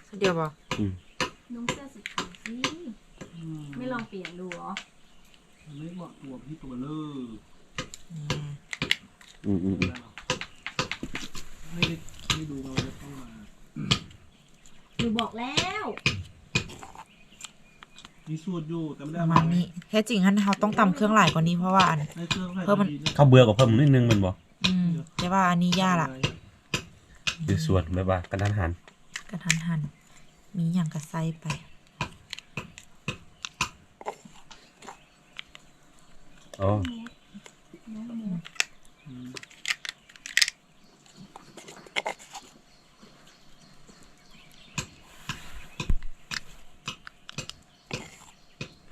ຊຸດດຽວບໍ່? ອືມ ນຸ່ງເສື້ອສີຂາວຊິ ອືມ ໄມ່ລອງປ່ຽນດູເຫາະ? ມັນບໍ່ຕົວທີ່ຕົວເລີ ອືມ ອືມ ອືມ ໄມ່ໄດ້ ໄມ່ໄດ້ດູວ່າມັນຈະຕ້ອງມາ ໜູບອກແລ້ວ ມີສູດຢູ່ ແຕ່ບໍ່ໄດ້ເອົາມາ. ປະມານນີ້ ແທ້ຈິງຫັ້ນເຮົາຕ້ອງຕຳເຄື່ອງຫຼາຍກວ່ານີ້ ເພາະວ່າອັນ ໃຫ້ເຄື່ອງໃສ່ ເພີ່ມມັນ ກະດີເນາະ ເຂົ້າເບືອກໍເພີ່ມໜ້ອຍໜຶ່ງແມ່ນບໍ່? ອືມ ແຕ່ວ່າອັນນີ້ຢ່າລະ ຢູ່ສວນແບບວ່າກະທັນຫັນ ກະທັນຫັນ ມີຫຍັງກໍໃສ່ໄປ. ອໍ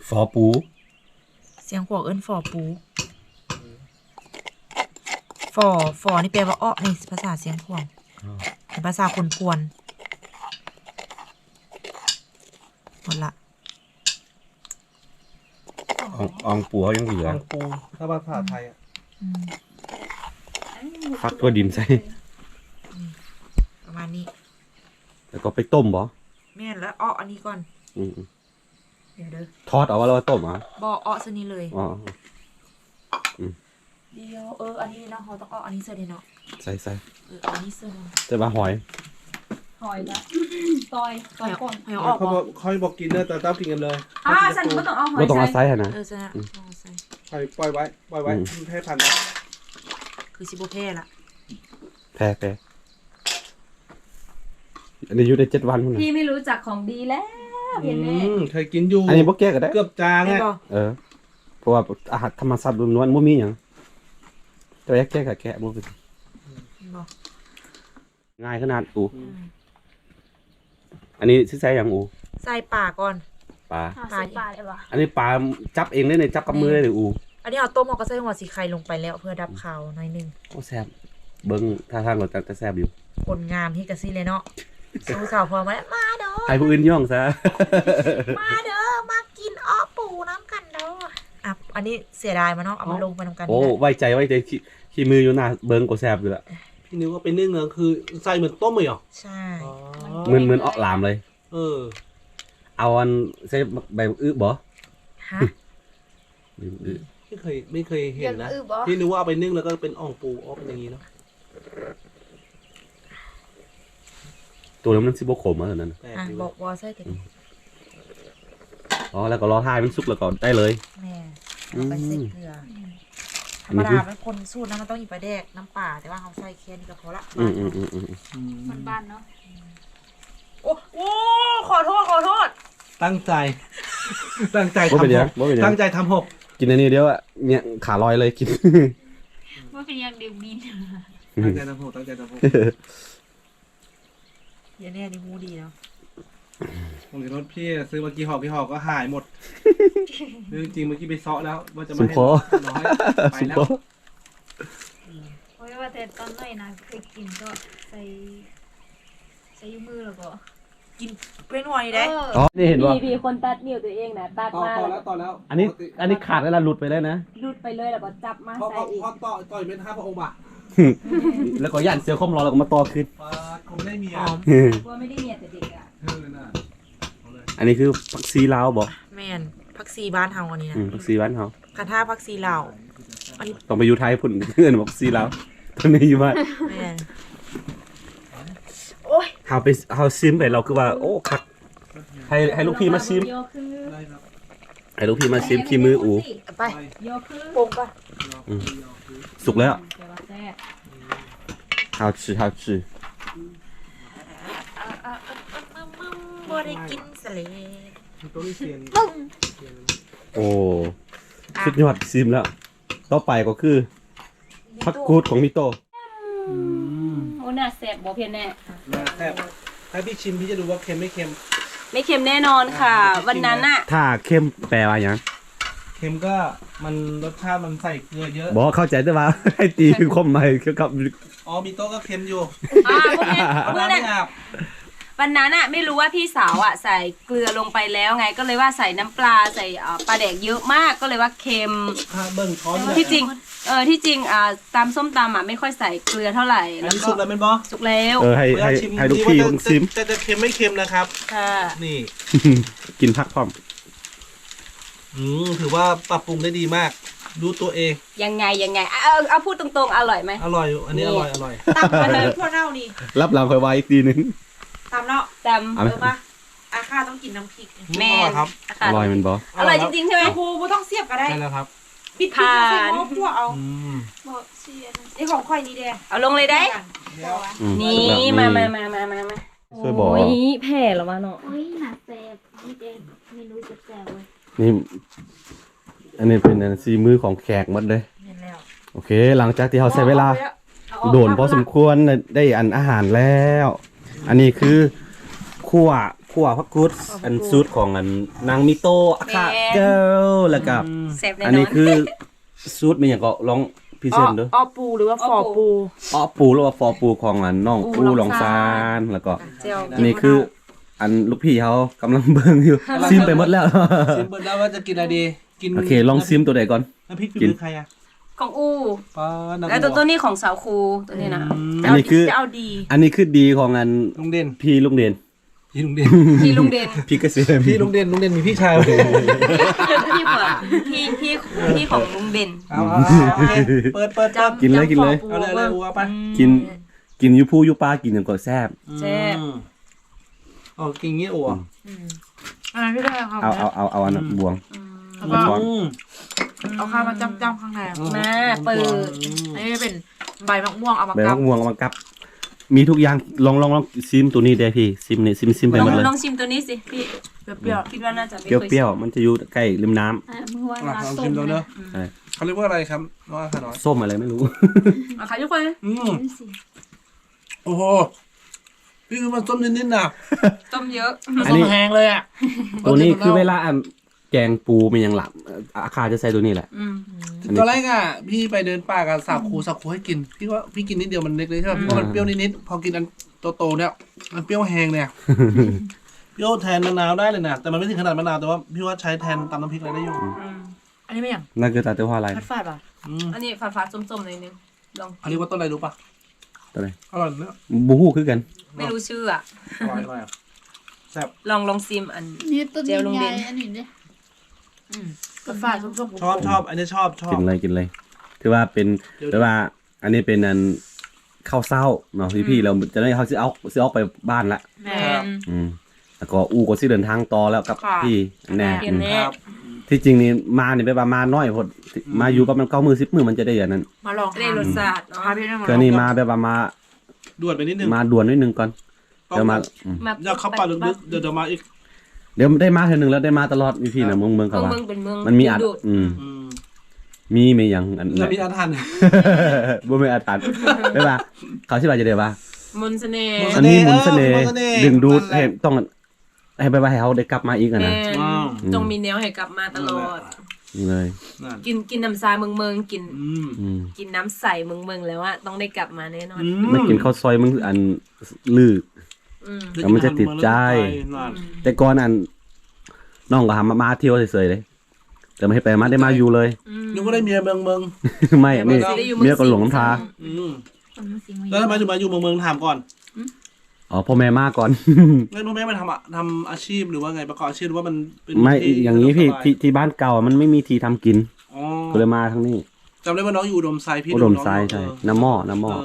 ຝີປູ ຊຽງຂວາງເອີ້ນຝີປູ. ຝີ ຝີນີ້ແປວ່າເອາະ ໃນພາສາຊຽງຂວາງ. ອໍ ໃນພາສາຄົນພວນ. ໝົດລະ. ອ່ອງ ອ່ອງປູເຮົາຍັງເຫຼືອ ອ່ອງປູ ຖ້າພາສາໄທອະ. ອືມ ຟັກຖົ່ວດິນໃສ່. ອືມ ປະມານນີ້ ແລ້ວກໍໄປຕົ້ມບໍ່? ແມ່ນ ແລ້ວເອາະອັນນີ້ກ່ອນ. ອືມ ດຽວເດີ ທອດເອົາບໍ່ ຫຼືວ່າຕົ້ມເອົາ? ບໍ່ ເອາະຊະນີ້ເລີຍ. ອໍ ອືມ ດຽວ ເອີ ອັນນີ້ເນາະ ເຮົາຕ້ອງເອົາອັນນີ້ໃສ່ເດເນາະ. ໃສ່ ໃສ່ ເອີ ເອົາອັນນີ້ໃສ່ເນາະ. ແຕ່ວ່າຫອຍ ຫອຍລະ ຕອຍ ຕອຍກ່ອນ ຫອຍອອກບໍ່? ຂ້ອຍບໍ່ກິນເດີ ແຕ່ເຈົ້າກິນກັນເລີຍ. ອ່າ ຊັ້ນບໍ່ຕ້ອງເອົາຫອຍ ບໍ່ຕ້ອງເອົາໃສ່ຫັ້ນນະ. ເອີ ຊັ້ນນະ ອືມ ບໍ່ຕ້ອງເອົາໃສ່ ໃສ່ ປ່ອຍໄວ້ ປ່ອຍໄວ້. ອືມ ມັນແຜ່ພັນ ຄືຊິບໍ່ແຜ່ລະ. ແຜ່ ແຜ່ ອັນນີ້ຢູ່ໄດ້ເຈັດວັນພຸ້ນນະ. ພີ່ໄມ່ຮູ້ຈັກຂອງດີແລ້ວ ເຫັນແນ່. ອືມ ເຄີຍກິນຢູ່ ອັນນີ້ບໍ່ແກະກໍໄດ້ ເກືອບຈາງແຫຼະ. ເອີ ເພາະວ່າອາຫານທຳມະຊາດລ້ວນໆ ບໍ່ມີຫຍັງ. ແຕ່ວ່າຢາກແກະກໍແກະ ບໍ່ເປັນ ເຫັນບໍ່? ງ່າຍຂະໜາດອູ. ອືມ ອັນນີ້ຊິໃສ່ຫຍັງອູ? ໃສ່ປາກ່ອນ. ປາ ປາ ປາເລີຍຫວາ? ອັນນີ້ປາຈັບເອງເລີຍນີ້ ຈັບກັບມືເລີຍນີ້ອູ. ອັນນີ້ເຮົາຕົ້ມ ເຮົາກໍໃສ່ຫົວສີໄຄລົງໄປແລ້ວ ເພື່ອດັບຄາວໜ້ອຍໜຶ່ງ. ໂອ້ ແຊບ ເບິ່ງທ່າທາງກໍຈະ ຈະແຊບຢູ່. ຄົນງາມເຮັດກະຊີ້ແຫຼະເນາະ. ສູ້ສາວພອນມາແລ້ວ ມາເດີ ໃຫ້ຜູ້ອື່ນຍ້ອງຊະ. ມາເດີ ມາກິນເອາະປູນຳກັນເດີ. ອັບ ອັນນີ້ເສຍດາຍມັນເນາະ ເອົາມັນລົງໄປນຳກັນ. ໂອ້ ນີ້ລະ ໄວ້ໃຈ ໄວ້ໃຈ ຂີ້ ຂີ້ມືຢູ່ໜ້າເບິ່ງກໍແຊບຢູ່ລະ. ພີ່ນຶກວ່າໄປໜຶ້ງນະ ຄືໃສ່ເໝືອນຕົ້ມເລີຍຫວາ? ໃຊ່ ອໍ ເໝືອນ ເໝືອນເອາະຫຼາມເລີຍ. ເອີ ເອົາອັນໃສ່ໃບບັກອຶບໍ່? ຮະ ໃບບັກອຶ ໄມ່ເຄີຍ ໄມ່ເຄີຍເຫັນນະ. ພີ່ນຶກວ່າເອົາໄປໜຶ້ງແລ້ວກໍເປັນອ່ອງປູອອກເປັນຢ່າງນີ້ເນາະ. ຕົວນັ້ນມັນຊິບໍ່ຂົມ ອັນນັ້ນນະ. ແປກ ອ່ະ ດີເວີຍ ບໍ່ ບໍ່ໃສ່ກໍໄດ້. ອືມ ອໍ ແລ້ວກໍລໍຖ້າໃຫ້ມັນສຸກແລ້ວກໍໄດ້ເລີຍ. ແມ່ນ ອືມ ເອົາໄປໃສ່ເກືອ. ທຳມະດາມັນຄົນສູດນະ ມັນຕ້ອງມີປາແດກ ນ້ຳປາ ແຕ່ວ່າເຮົາໃສ່ແຄ່ນີ້ກໍພໍລະ. ອືມໆໆໆ ອືມ ບ້ານໆເນາະ. ໂອ້ ໂອ້ ຂໍໂທດ ຂໍໂທດ ຕັ້ງໃຈ ຕັ້ງໃຈ ບໍ່ເປັນຫຍັງ ບໍ່ເປັນຫຍັງ ຕັ້ງໃຈທຳຫົກ. ກິນອັນນີ້ດຽວອະ ເນຍ ຂາລອຍເລີຍກິນ. ບໍ່ເປັນຫຍັງ ດື່ມມີນ. ຕັ້ງໃຈທຳຫົກ ຕັ້ງໃຈທຳຫົກ. ຢ່າແນ່ ນີ້ຮູ້ດີເນາະ. ຜົງຊູລົດພີ່ຊື້ມາກີ່ຫໍ່ກີ່ຫໍ່ກໍຫາຍໝົດ. ເລື່ອງຈິງ ເມື່ອກີ້ໄປເຊາະແລ້ວ ວ່າຈະມາໃຫ້ນ້ອຍ ໄປແລ້ວ. ໂອ້ຍ ວ່າແຕ່ຕອນນ້ອຍນະ ເຄີຍກິນກໍໃສ່ ໃສ່ຢູ່ມືແລ້ວກໍກິນເປັນຫົວນີ້ເດ້. ອໍ ນີ້ເຫັນບໍ່? ມີຄົນຕັດນິ້ວຕົວເອງນະ ຕັດມາແລ້ວ ຕໍ່ແລ້ວ ຕໍ່ແລ້ວ. ອັນນີ້ ອັນນີ້ຂາດແລ້ວ ຫຼຸດໄປເລີຍນະ ຫຼຸດໄປເລີຍ ແລ້ວກໍຈັບມາໃສ່ອີກ. ພໍຕໍ່ຕໍ່ເປັນຫ້າພະອົງບາດ ແລ້ວກໍຢ້ານເສືອຄົມລອ ແລ້ວກໍມາຕໍ່ຄືນ. ປາດ ຄົມໄດ້ເມຍ ຜົວໄມ່ໄດ້ເມຍແຕ່ເດັກອະ. ເອີ ນັ້ນນະ ອັນນີ້ຄືຜັກຊີລາວບໍ່? ແມ່ນ ຜັກຊີບ້ານເຮົາອັນນີ້ນະ. ອືມ ຜັກຊີບ້ານເຮົາ. ຄັນຖ້າຜັກຊີລາວ ອັນນີ້ຕ້ອງໄປຢູ່ໄທພຸ້ນ ເອີ້ນວ່າຜັກຊີລາວ ຕອນນີ້ຢູ່ບ້ານ. ແມ່ນ. ໂອ້ຍ ເຮົາໄປ ເຮົາຊິມໄປ ລາວຄືວ່າ ໂອ້ ຄັກ. ໃຫ້ ໃຫ້ລູກພີ່ມາຊິມ ໃຫ້ລູກພີ່ມາຊິມຂີ້ມືອູ. ໄປ ປົງກ່ອນ. ອືມ ສຸກແລ້ວ. ແປວ່າແຊບ. 好吃 好吃. ບໍ່ໄດ້ກິນຊະແລ້ວ. ໂອ້ ສຸດຍອດ ຊິມແລ້ວ. ຕໍ່ໄປກໍຄືຜັກກູດຂອງມີໂຕ. ອືມ ໂອ້ ໜ້າແຊບບໍ່ເພິ່ນແນ່? ໜ້າແຊບ. ໃຫ້ພີ່ຊິມ ພີ່ຈະດູວ່າເຄັມໄມ່ເຄັມ? ໄມ່ເຄັມແນ່ນອນຄ່ະ ວັນນັ້ນນະ. ຖ້າເຄັມແປວ່າຫຍັງ? ເຄັມກໍມັນ ລົດຊາດມັນໃສ່ເກືອເຍອະ. ບໍ່ເຂົ້າໃຈ ແຕ່ວ່າໃຫ້ຕີຄວາມໝາຍກ່ຽວກັບ ອໍ ມີໂຕກໍເຄັມຢູ່. ອ່າ ບໍ່ແມ່ນ ມື້ນັ້ນ ວັນນັ້ນນະ ໄມ່ຮູ້ວ່າພີ່ສາວອະໃສ່ເກືອລົງໄປແລ້ວໄງ ກໍເລີຍວ່າໃສ່ນ້ຳປາ ໃສ່ ເອີ ປາແດກເຍອະມາກ ກໍເລີຍວ່າເຄັມ. ຖ້າເບິ່ງຊ້ອນ ທີ່ຈິງ ເອີ ທີ່ຈິງ ອ່າ ຕຳສົ້ມຕຳອະ ໄມ່ຄ່ອຍໃສ່ເກືອເທົ່າໃດ. ອັນນີ້ສຸກແລ້ວແມ່ນບໍ່? ສຸກແລ້ວ. ເອີ ໃຫ້ ໃຫ້ ໃຫ້ລູກພີ່ເພິ່ນຊິມ ຈະ ຈະເຄັມໄມ່ເຄັມນະຄັບ. ນີ້ ກິນຜັກພ້ອມ. ອືມ ຖືວ່າປັບປຸງໄດ້ດີມາກ ຮູ້ຕົວເອງ. ຍັງໄງ ຍັງໄງ? ເອົາ ເອົາ ເອົາ ເອົາ ເອົາ ເອົາ ພູດຕົງໆ ອະລ່ອຍໄໝ? ອະລ່ອຍ ອັນນີ້ ນີ້ ອະລ່ອຍ ອະລ່ອຍ. ຕຳ ອັນນີ້ ພວກເຮົານີ້ ລັບຫຼັງຂ້ອຍວ່າອີກທີໜຶ່ງ. ຕຳເນາະ ຕຳ. ເອົາໄໝ? ເອີ ມາ ອາ ຂ້າຕ້ອງກິນນ້ຳພລິກ. ແມ່ນ ອະລ່ອຍແມ່ນບໍ່? ອະລ່ອຍຈິງໆ ໃຊ່ໄໝ? ຄູບໍ່ຕ້ອງສຽບກໍໄດ້. ໄດ້ແລ້ວຄັບ. ບິດ ຜ່ານ ໃສ່ໝໍ້ຂົ້ວເອົາ. ອືມ ບໍ່ຊິອັນນັ້ນ ນີ້ຂອງຂ້ອຍນີ້ເດ້. ເອົາລົງເລີຍໄດ້. ນີ້ ມາ ມາ ມາ ມາ ມາ ມາ. ຊ່ວຍບອກ ໂອ້ຍ ແພ້ແລ້ວວ່າເນາະ. ໂອ້ຍ ໜ້າແຊບ ມີແຕ່ເມນູແຊບໆເວີຍ. ນີ້ ອັນນີ້ເປັນອັນ ສີມືຂອງແຂກໝົດເດ້. ແມ່ນແລ້ວ. ໂອເຄ ຫຼັງຈາກທີ່ເຮົາໃຊ້ເວລາ ເອົາອອກ ໂດນພໍສົມຄວນ ໄດ້ ໄດ້ອັນ ອາຫານແລ້ວ. ອັນນີ້ຄືຂົ້ວ ຂົ້ວຜັກກູດ ອັນ ສູດຂອງອັນ ນາງມີໂຕ ອາຄາ ແມ່ນ ເກີລ ແລ້ວກໍ ອືມ ແຊບແນ່ນອນ. ອັນນີ້ຄື ສູດແມ່ນຫຍັງເກາະ? ລອງພຣີເຊັນດູ. ອໍ ອໍປູ ຫຼືວ່າ ອໍ ຟໍປູ ອໍ ປູ ຫຼືວ່າຟໍປູຂອງອັນນ້ອງອູ່ຫຼອງຊານ ແລ້ວກໍ ແຈ່ວ ອັນນີ້ຄືອັນລູກພີ່ເຮົາກຳລັງເບິ່ງຢູ່ ຊິມໄປໝົດແລ້ວ ຊິມເບິດແລ້ວວ່າຈະກິນອະໄລດີ ກິນ ໂອເຄ ລອງຊິມໂຕໃດກ່ອນ? ນ້ຳພຣິກຝີມືໃຜອະ? ຂອງອູ່ ແລ້ວໂຕນີ້ຂອງສາວຄູ ໂຕນີ້ນະ ອືມ ອັນນີ້ຄື ຈະເອົາດີ ອັນນີ້ຄືດີຂອງອັນ ລຸງເດັ່ນ ພີ່ລຸງເດັ່ນ. ພີ່ລຸງເດັ່ນ ພີ່ລຸງເດັ່ນ ພີ່ກະເສມ ພີ່ລຸງເດັ່ນ ລຸງເດັ່ນມີພີ່ຊາຍ ພີ່ຂອງ ພີ່ ພີ່ ພີ່ຂອງລຸງເດັ່ນ. ເອົາ ເອົາ ເອົາ ເປີດ ເປີດ ເປີດ ກິນເລີຍ ກິນເລີຍ ເອົາເລີຍ ເອົາເລີຍ ອູ່ວ່າໄປ ກິນ ກິນຢູ່ພູຢູ່ປ່າ ກິນຫຍັງກໍແຊບ ອືມ ແຊບ. ເອົາກິນນີ້ໂອ ອືມ ອັນນັ້ນຄືເອົາ ເອົາ ເອົາອັນນັ້ນ ອືມ ບ່ວງ ອືມ ແລ້ວກໍ ອືມ ເອົາຂ້າວມາຈ້ຳໆຂ້າງໃນ ອືມ ມາເປີດ ອືມ ອັນນີ້ເປັນໃບໝາກມ່ວງເອົາມາ ໃບໝາກມ່ວງເອົາມາກັບ ມີທຸກຢ່າງ ລອງ ລອງ ລອງຊິມໂຕນີ້ເດ້ພີ່ ຊິມນີ້ ຊິມ ຊິມໄປໝົດເລີຍ ລອງ ລອງຊິມໂຕນີ້ຊິພີ່ ປຽວໆ ຄິດວ່າໜ້າຈະໄປ ປຽວໆ ມັນຈະຢູ່ໃກ້ລິມນ້ຳ ອ່ະ ມື້ວານ ອ່ະ ລາງຊິມເບິ່ງເດີ ເອີ ເຂົາຮຽກວ່າອະໄລຄັບ ນ້ອງອາຄານ້ອຍ ສົ້ມອະໄລໄມ່ຮູ້ ອາຄາຢູ່ຄົນ ອືມ ຊິມ ໂອ້ໂຫ ພີ່ວ່າມັນສົ້ມນິດໆນະ ຕົ້ມເຍອະ ອັນນີ້ ສົ້ມແຮງເລີຍອະ ໂຕນີ້ຄືເວລາອັນ ແກງປູແມ່ນຫຍັງລະ ອາຄາຈະໃສ່ໂຕນີ້ແຫຼະ ອືມ ອັນນີ້ ຕອນແລກອະ ພີ່ໄປເດີນປ່າກັບສາວຄູ ສາວຄູໃຫ້ກິນ ພີ່ວ່າ ພີ່ກິນນິດດຽວມັນເລັກເລີຍ ອືມ ເພາະມັນປຽວນິດໆ ພໍກິນອັນໂຕໆເນຍ ມັນປຽວແຮງເນຍ ປຽວແທນມະນາວໄດ້ເລີຍນະ ແຕ່ມັນໄມ່ເຖິງຂະໜາດມະນາວ ແຕ່ວ່າພີ່ວ່າໃຊ້ແທນຕຳນ້ຳພຣິກໄດ້ຢູ່ ອືມ ອັນນີ້ແມ່ນຫຍັງ? ນັ້ນຄືຕາເຕີວາລາຍ ຟາດໆ ວ່າ ອືມ ອັນນີ້ຟາດໆ ສົ້ມໆ ໜ້ອຍໜຶ່ງ ລອງ ເຂົາຮຽກວ່າຕົ້ນໄລຮູ້ປະ? ຕົ້ນໄລ ອະລ່ອຍເນາະ ບໍ່ຮູ້ຄືກັນ ໄມ່ຮູ້ຊື່ອະ ອະລ່ອຍ ອະລ່ອຍ ແຊບ ລອງ ລອງຊິມອັນ ນີ້ຕົ້ນ ແຈ່ວລຸງເດັ່ນ ນີ້ໃຫຍ່ ອັນນີ້ເດ້ ອືມ ຟາດໆ ສົ້ມໆ ຊອບ ຊອບ ອັນນີ້ຊອບ ຊອບ ກິນເລີຍ ກິນເລີຍ ຖືວ່າເປັນ ແບບວ່າ ອັນນີ້ເປັນອັນ ເຂົ້າເຊົ້າເນາະ ອືມ ພີ່ໆ ແລ້ວຈະໄດ້ ເຮົາຊິອອກ ຊິອອກໄປບ້ານລະ ແມ່ນ ອືມ ແລ້ວກໍອູ່ກໍຊິເດີນທາງຕໍ່ແລ້ວກັບ ແມ່ນ ພີ່ແນ່ ແມ່ນ ອືມ ແນ່ ທີ່ຈິງນີ້ມານີ້ແບບວ່າມາໜ້ອຍໂພດ ອືມ ມາຢູ່ປະມານເກົ້າມື້ ສິບມື້ ມັນຈະໄດ້ອັນນັ້ນ ມາລອງ ຈະໄດ້ລົດຊາດເນາະ ເທື່ອນີ້ມາແບບວ່າມາດ່ວນໄປນິດໜຶ່ງ ມາດ່ວນໜ້ອຍໜຶ່ງກ່ອນ ແລ້ວມາ ອືມ ຢາກເຂົ້າປ່າລຶກໆ ດຽວ ດຽວມາອີກ ດຽວໄດ້ມາເທື່ອໜຶ່ງແລ້ວ ໄດ້ມາຕະຫຼອດຢູ່ພີ້ນະ ເມືອງ ເມືອງເຂົາ ເມືອງເປັນເມືອງ ມັນມີອາ ດຶງດູດ ອືມ ອືມ ມີ ມີຫຍັງອັນ ມັນມີອາຖັນ ແບບວ່າ ເຂົາຊິວ່າຈັ່ງໃດວະ ມົນສະເໜ່ ມັນມີມົນສະເໜ່ ເອີ ມີມົນສະເໜ່ ດຶງດູດໃຫ້ຕ້ອງ ໃຫ້ແບບວ່າໃຫ້ເຮົາໄດ້ກັບມາອີກຫັ້ນນະ ແມ່ນ ອືມ ຕ້ອງມີແນວໃຫ້ກັບມາຕະຫຼອດ ນີ້ເລີຍ ກິນ ກິນນ້ຳຊາເມືອງໆ ກິນ ອືມ ກິນນ້ຳໃສເມືອງໆ ແລ້ວອະ ຕ້ອງໄດ້ກັບມາແນ່ນອນ ອືມ ມາກິນເຂົ້າຊອຍເມືອງອັນ ລື ອືມ ແລ້ວມັນຈະຕິດໃຈ ແຕ່ກ່ອນອັນ ນ້ອງກໍຫາມາ ມາທ່ຽວເສີຍໆເດ້ ແຕ່ມາເຮັດໄປມາໄດ້ມາຢູ່ເລີຍ ອືມ ນຶກວ່າໄດ້ເມຍເມືອງ ເມືອງ ໄມ່ ເມຍ ນີ້ ໄດ້ຢູ່ເມືອງ ເມຍກໍຫຼວງນ້ຳທາ ອືມ ອືມ ແລ້ວທຳໄມເຖິງມາຢູ່ເມືອງ ເມືອງ ຖາມກ່ອນ ອືມ ອໍ ພໍ່ແມ່ມາກ່ອນ ແລ້ວພໍ່ແມ່ມາທຳ ທຳອາຊີບ ຫຼືວ່າໄງ ປະກອບອາຊີບ ຫຼືວ່າມັນເປັນ ໄມ່ ທີ່ ຢ່າງນີ້ ສະດວກ ພີ່ ສະບາຍ ທີ່ ທີ່ບ້ານເກົ່າມັນໄມ່ມີທີ່ທຳກິນ ອໍ ກໍເລີຍມາທາງນີ້ ຈຳໄດ້ວ່ານ້ອງຢູ່ອຸດົມໄຊ ພີ່ ອຸດົມໄຊ ດູນ້ອງຢູ່ ໃຊ່ ເອີ ນ້ຳໝໍ້ ນ້ຳໝໍ້ ອືມ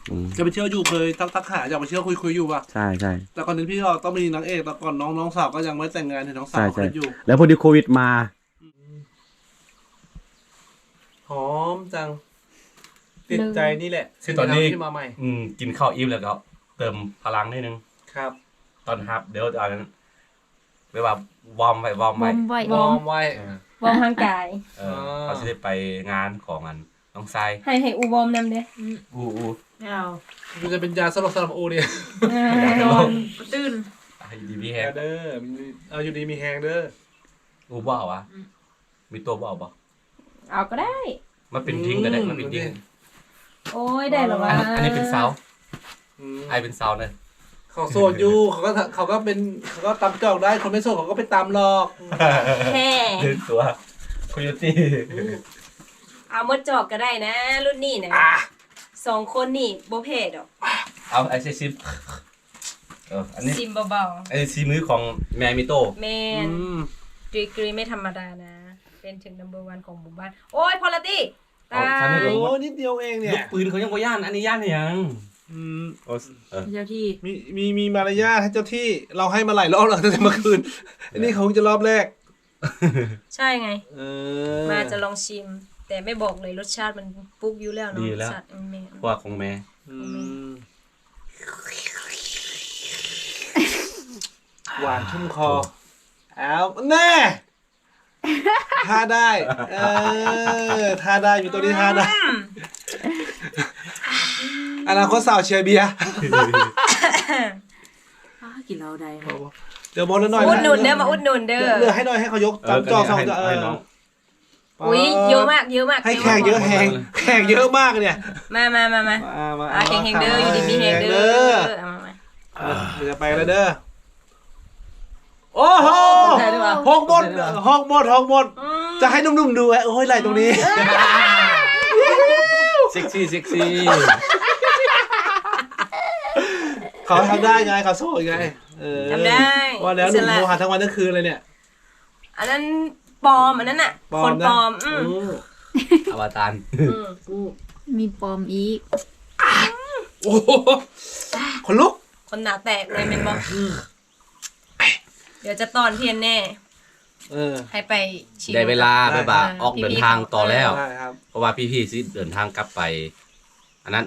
ເອີ ອືມ ເຄີຍໄປທ່ຽວຢູ່ ເຄີຍທັກ ທັກຫາ ຢາກໄປທ່ຽວ ຄຸຍໆຢູ່ວ່າ ໃຊ່ໆ ແຕ່ກ່ອນອື່ນ ພີ່ກໍຕ້ອງມີນາງເອກ ແຕ່ກ່ອນນ້ອງ ນ້ອງສາວກໍຍັງບໍ່ໄດ້ແຕ່ງງານ ໃຫ້ນ້ອງສາວ ໃຊ່ໆ ເຄີຍຢູ່ ແລ້ວພໍດີໂຄວິດມາ ຫອມຈັງ ຕິດໃຈນີ້ແຫຼະ ຄືຕອນນີ້ ທີ່ມາໃໝ່ ອືມ ກິນເຂົ້າອີ່ມແລ້ວກໍເຕີມພະລັງໜ້ອຍໜຶ່ງ ຄັບ ຕ້ອນຮັບ ດຽວອັນ ແບບວ່າວອມໄວ້ ວອມໄວ້ ວອມໄວ້ ວອມໄວ້ ເອີ ວອມຮ່າງກາຍ ເອີ ອໍ ເຂົາຊິໄດ້ໄປງານຂອງອັນນ້ອງຊາຍ ໃຫ້ ໃຫ້ອູວອມນຳເດ້ ອືມ ອູ ອູ ເອົາ ມັນຈະເປັນຢາສະຫຼົບສຳລັບອູນີ້ ເອີ ນອນຕື່ນ ອ່ະ ຢູ່ດີມີແຮງເດີ ເອົາ ຢູ່ດີມີແຮງເດີ ອູບໍ່ເອົາຫວາ ອືມ ມີໂຕບໍ່ເອົາບໍ່? ເອົາກໍໄດ້ ມາເປັນທິງກໍໄດ້ ອືມ ມາເປັນທິງ ໂອ້ຍ ໄດ້ແລ້ວຫວາ ອັນ ອັນນີ້ເປັນຊາວ ອືມ ອ້າຍເປັນຊາວເດີ ເຂົາໂສດຢູ່ ເຂົາກໍ ເຂົາກໍເປັນ ເຂົາກໍຕຳຈອກໄດ້ ຄົນໄມ່ໂສດເຂົາກໍໄປຕຳຫຼອກ ແທ້ ເປັນຕົວໂຄໂຍຕີ ເອົາໝົດຈອກກໍໄດ້ນະ ລຸ້ນນີ້ນະ ອ່າ ສອງຄົນນີ້ບໍ່ແພ້ດອກ ເອົາ ອ້າຍຊິຊິມ ເອີ ອັນນີ້ ຊິມເບົາໆ ອັນນີ້ສີມືຂອງແມ່ມິໂຕະ ແມ່ນ ອືມ ດີກຣີໄມ່ທຳມະດານະ ເປັນເຖິງນຳເບີວັນຂອງໝູ່ບ້ານ ໂອ້ຍ ພໍລະຕິ ຕາຍ ໂອ້ ນິດດຽວເອງເນຍ ລູກປືນເຂົາຍັງບໍ່ຢ້ານ ອັນນີ້ຢ້ານຫຍັງ? ອືມ ໂອ້ ເອີ ເຈົ້າທີ່ ມີ ມີ ມີມາລະຍາດໃຫ້ເຈົ້າທີ່ ເຮົາໃຫ້ມາຫຼາຍຮອບແລ້ວ ຕັ້ງແຕ່ເມື່ອຄືນ ອັນນີ້ເຂົາຈະຮອບແລກ ໃຊ່ໄງ ເອີ ມາຈະລອງຊິມ ແຕ່ແມ່ບອກເລີຍ ລົດຊາດມັນປຸກຢູ່ແລ້ວເນາະ ດີແລ້ວ ສັດ ອືມ ແມ່ນ ເພາະວ່າຂອງແມ່ ອືມ ຫວານຊຸ່ມຄໍ ເອົາ ແນ່ ທ່າໄດ້ ເອີ ທ່າໄດ້ ມີໂຕນີ້ທ່າໄດ້ ອືມ ອະນາຄົດສາວເຊຍເບຍ ອ້າ ກິນເຫຼົ້າໄດ້ ເດີບໍ່ ເດີບໍ່ ໜ້ອຍໆ ອຸດໜູນເດີ ມາອຸດໜູນເດີ ເຫຼືອໃຫ້ໜ້ອຍ ໃຫ້ເຂົາຍົກ ເອີ ຕຳຈອກ ເອີ ສອງ ເອີ ໃຫ້ນ້ອງ ອຸ້ຍ ເຍົອະມາກ ເຍີະມາກ ໃຫ້ແຂກເຍີະແຮງ ແຂກເຍີະມາກເນຍ ມາ ມາ ມາ ມາ ອ່າ ແຂກແຮງເດີ ອ່າ ຢູ່ດີມີແຮງເດີ ເດີ ເອົາມາ ມາ ເດີ ໄປແລ້ວເດີ ໂອ້ໂຫ ຫົກໝົດ ຫົກໝົດ ຫົກໝົດ ອືມ ຈະໃຫ້ໜຸ່ມໆດູ ໂອ້ຍ ໄຫຼຕົງນີ້ ເຊັກຊີ ເຊັກຊີ ເຂົາທຳໄດ້ໄງ ເຂົາໂສດໄງ ເອີ ທຳໄດ້ ວ່າແລ້ວ ໜຸ່ມໂທຫາທັງວັນທັງຄືນເລີຍເນຍ ອັນນັ້ນປອມ ອັນນັ້ນນະ ປອມນະ ຄົນປອມ ອືມ ໂອ້ ອະວະຕານ ອືມ ມີປອມອີກ ໂອ້ໂຫ ຂົນລຸກ ຄົນໜ້າແຕກເລີຍແມ່ນບໍ່? ອືມ ດຽວຈະຕ້ອນພຽນແນ່ ເອີ ໃຫ້ໄປຊິມ ໄດ້ເວລາແບບວ່າ ເອີ ອອກເດີນທາງຕໍ່ແລ້ວ ໄດ້ຄັບ ເພາະວ່າພີ່ໆຊິເດີນທາງກັບໄປ ອັນນັ້ນ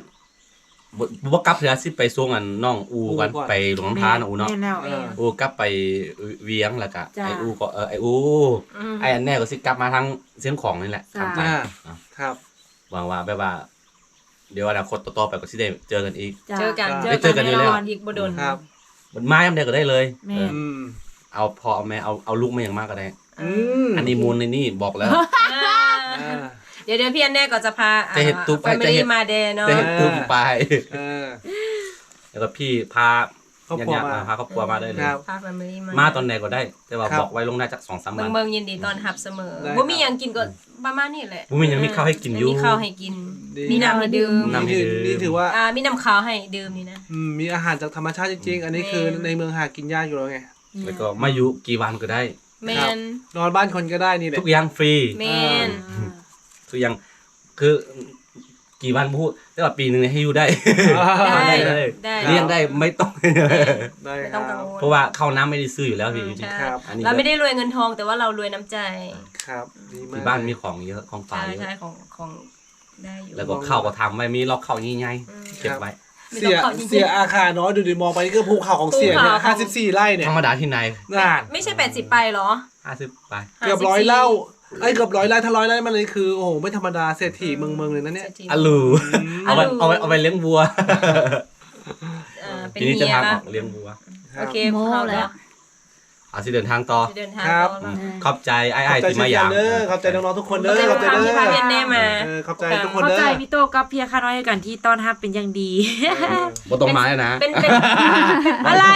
ບໍ່ ບໍ່ກັບເທື່ອ ຊິໄປສົ່ງອັນນ້ອງອູ່ກ່ອນ ອູ່ກ່ອນ ໄປຫຼວງນ້ຳທາເນາະ ອູ່ເນາະ ແມ່ນແລ້ວ ເອີ ອູ່ກັບໄປວຽງ ແລ້ວກະ ຈ້າ ໄອ້ອູ່ກໍ ເອີ ໄອ້ອູ່ ອືມ ໄອ້ອັນແນ່ກໍຊິກັບມາທາງຊຽງຂອງນີ້ແຫຼະ ຈ້າ ຕາມໄປ ອ່າ ອ່າ ຄັບ ຫວັງວ່າແບບວ່າ ດຽວອະນາຄົດຕໍ່ໆໄປກໍຊິໄດ້ເຈີກັນອີກ ຈ້າ ເຈີກັນ ໄດ້ເຈີກັນຢູ່ແລ້ວ ອີກບໍ່ດົນ ຄັບ ມາຍາມໃດກໍໄດ້ເລີຍ ແມ່ນ ເອີ ອືມ ເອົາພໍ່ເອົາແມ່ ເອົາ ເອົາລູກມາຫຍັງມາກໍໄດ້ ອືມ ອັນນີ້ມູນໃນນີ້ບອກແລ້ວ ອ່າ ອ່າ ດຽວ ດຽວພຽນແນ່ກໍຈະພາ ຈະເຮັດຕູບ ແຟມິລີ ຈະເຮັດ ມາແດ່ເນາະ ຈະເຮັດຕູບປາຍ ເອີ ແລ້ວກໍພີ່ພາ ຄອບຄົວມາ ຍາດໆ ອ່າ ພາຄອບຄົວມາໄດ້ເລີຍ ຄັບ ພາແຟມິລີມາ ມາຕອນໃດກໍໄດ້ ແຕ່ວ່າ ຄັບ ບອກໄວ້ລ່ວງໜ້າຈັກສອງສາມວັນ ເບິ່ງໆ ຍິນດີຕ້ອນຮັບສະເໝີ ໄດ້ ບໍ່ມີຫຍັງກິນກໍປະມານນີ້ແຫຼະ ບໍ່ມີຫຍັງ ມີເຂົ້າໃຫ້ກິນຢູ່ ມີເຂົ້າໃຫ້ກິນ ມີນ້ຳໃຫ້ດື່ມ ນ້ຳໃຫ້ດື່ມ ນີ້ຖືວ່າ ອ່າ ມີນ້ຳຂາວໃຫ້ດື່ມນີ້ນະ ອືມ ມີອາຫານຈາກທຳມະຊາດຈິງໆ ອັນນີ້ຄື ແມ່ນ ໃນເມືອງຫາກິນຍາກຢູ່ແລ້ວໄງ ແລ້ວກໍມາຢູ່ກີ່ວັນກໍໄດ້ ແມ່ນ ນອນບ້ານຄົນກໍໄດ້ນີ້ແຫຼະ ທຸກຢ່າງຟຣີ ແມ່ນ ອ່າ ທຸກຢ່າງ ຄື ກີ່ວັນບໍ່ຮູ້ ແຕ່ວ່າປີໜຶ່ງໃຫ້ຢູ່ໄດ້ ໄດ້ ໄດ້ ໄດ້ ລ້ຽງໄດ້ ໄມ່ຕ້ອງ ໄດ້ ໄມ່ຕ້ອງກັງວົນ ເພາະວ່າເຂົ້ານ້ຳໄມ່ໄດ້ຊື້ຢູ່ແລ້ວ ອືມ ໃຊ່ ອັນນີ້ ເຮົາໄມ່ໄດ້ລວຍເງິນທອງ ແຕ່ວ່າເຮົາລວຍນ້ຳໃຈ ຄັບ ດີມາກ ທີ່ບ້ານມີຂອງເຍອະ ຂອງຝາກເຍອະ ໃຊ່ ຂອງ ຂອງໄດ້ຢູ່ ແລ້ວກໍເຂົ້າກໍທຳໄວ້ ມີລັອກເຂົ້າໃຫຍ່ໆ ອືມ ເກັບໄວ້ ເສຍ ເສຍອາຄາເນາະ ດູດີມອງໄປຄືພູເຂົາຂອງເສຍເນຍ ພູເຂົາຂອງ ຫ້າສິບສີ່ໄຮ່ເນຍ ທຳມະດາທີ່ໄຫນ ນັ້ນ ໄມ່ໃຊ່ແປດສິບໄປເຫລອ? ຫ້າສິບໄປ ເກືອບຮ້ອຍໄຮ່ ເອີຍ ເກືອບຮ້ອຍໄຮ່ ຖ້າຮ້ອຍໄຮ່ມັນນີ້ຄື ໂອ້ໂຫ ໄມ່ທຳມະດາ ເສດຖີເມືອງໆເລີຍນະເນຍ ເສດຖີ ອາລູ ອືມ ເອົາໄວ້ ເອົາໄວ້ ເອົາໄວ້ລ້ຽງວັວ ເອີ ປີນີ້ຈະທາງອອກລ້ຽງວັວ ໂອເຄ ໂມ້ແລ້ວ ເຮົາຊິເດີນທາງຕໍ່ ຊິເດີນທາງຕໍ່ ຄັບ ຂອບໃຈອ້າຍໆທີ່ມາຢາມ ຂອບໃຈເຊັ່ນກັນເດີ ຂອບໃຈນ້ອງໆທຸກຄົນເດີ ຂອບໃຈທີ່ພາພຽນແນ່ມາ ເອີ ຂອບໃຈທຸກຄົນເດີ ຂອບໃຈມິໂຕະກັບເພຍຂ້ານ້ອຍຄືກັນທີ່ຕ້ອນຮັບເປັນຢ່າງດີ ເອີ ບໍ່ຕ້ອງມາແລ້ວນະ ເປັນ ເປັນ ເປັນ ອະໄລ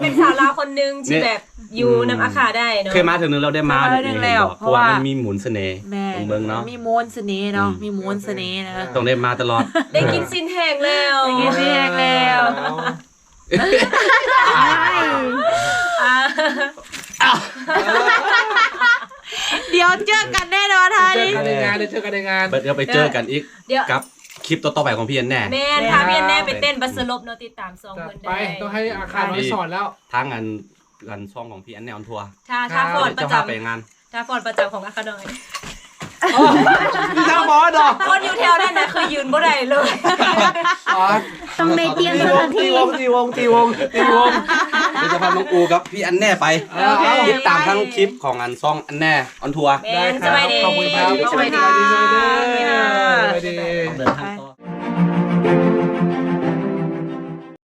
ເປັນສາວລາວຄົນໜຶ່ງທີ່ແບບ ຢູ່ນຳອາຄາໄດ້ເນາະ ເຄີຍມາເທື່ອໜຶ່ງແລ້ວ ໄດ້ມາອີກເທື່ອໜຶ່ງແລ້ວ ເພາະວ່າມັນມີມູນສະເໜ່ ແມ່ນ ເບິ່ງເນາະ ມີມູນສະເໜ່ເນາະ ອືມ ມີມູນສະເໜ່ນະ ຕ້ອງໄດ້ມາຕະຫຼອດ ໄດ້ກິນຊີ້ນແຫ້ງແລ້ວ ໄດ້ກິນຊີ້ນແຫ້ງແລ້ວ ອ່າ ດຽວເຈີກັນແນ່ນອນ ເຈີກັນໃນງານ ເຈີກັນໃນງານ ດຽວໄປເຈີກັນອີກ ດຽວ ກັບຄລິບຕໍ່ໆໄປຂອງພຽນແນ່ ແມ່ນ ພາພຽນແນ່ໄປເຕັ້ນບັດສະຫຼົບເນາະ ຕິດຕາມຊ່ອງເພິ່ນໄດ້ ຕ້ອງໃຫ້ອາຄານ້ອຍສອນແລ້ວ ທາງອັນ ອັນຊ່ອງຂອງພຽນແນ່ອອນທົວ ຖ້າ ຖ້າຟອນປະຈຳ ຈະພາໄປງານ ຖ້າຟອນປະຈຳຂອງອາຄານ້ອຍ ມີທາງບອດດອກ ຄົນຢູ່ແຖວນັ້ນນະຄືຢືນບໍ່ໄດ້ເລີຍ ຕ້ອງໄດ້ຕຽມສະຖານທີ່ ຕີວົງ ຕີວົງ ຕີວົງ ຕີວົງ ເດີສະພາບນ້ອງອູກັບພີ່ອັນແນ່ໄປ ຕິດຕາມທັງຄລິບຂອງອັນຊ່ອງອັນແນ່ອອນທົວ ແມ່ນ ສະບາຍດີ ຂອບຄຸນຄັບ ສະບາຍດີ ສະບາຍດີ ສະບາຍດີ ເດີນທາງຕໍ່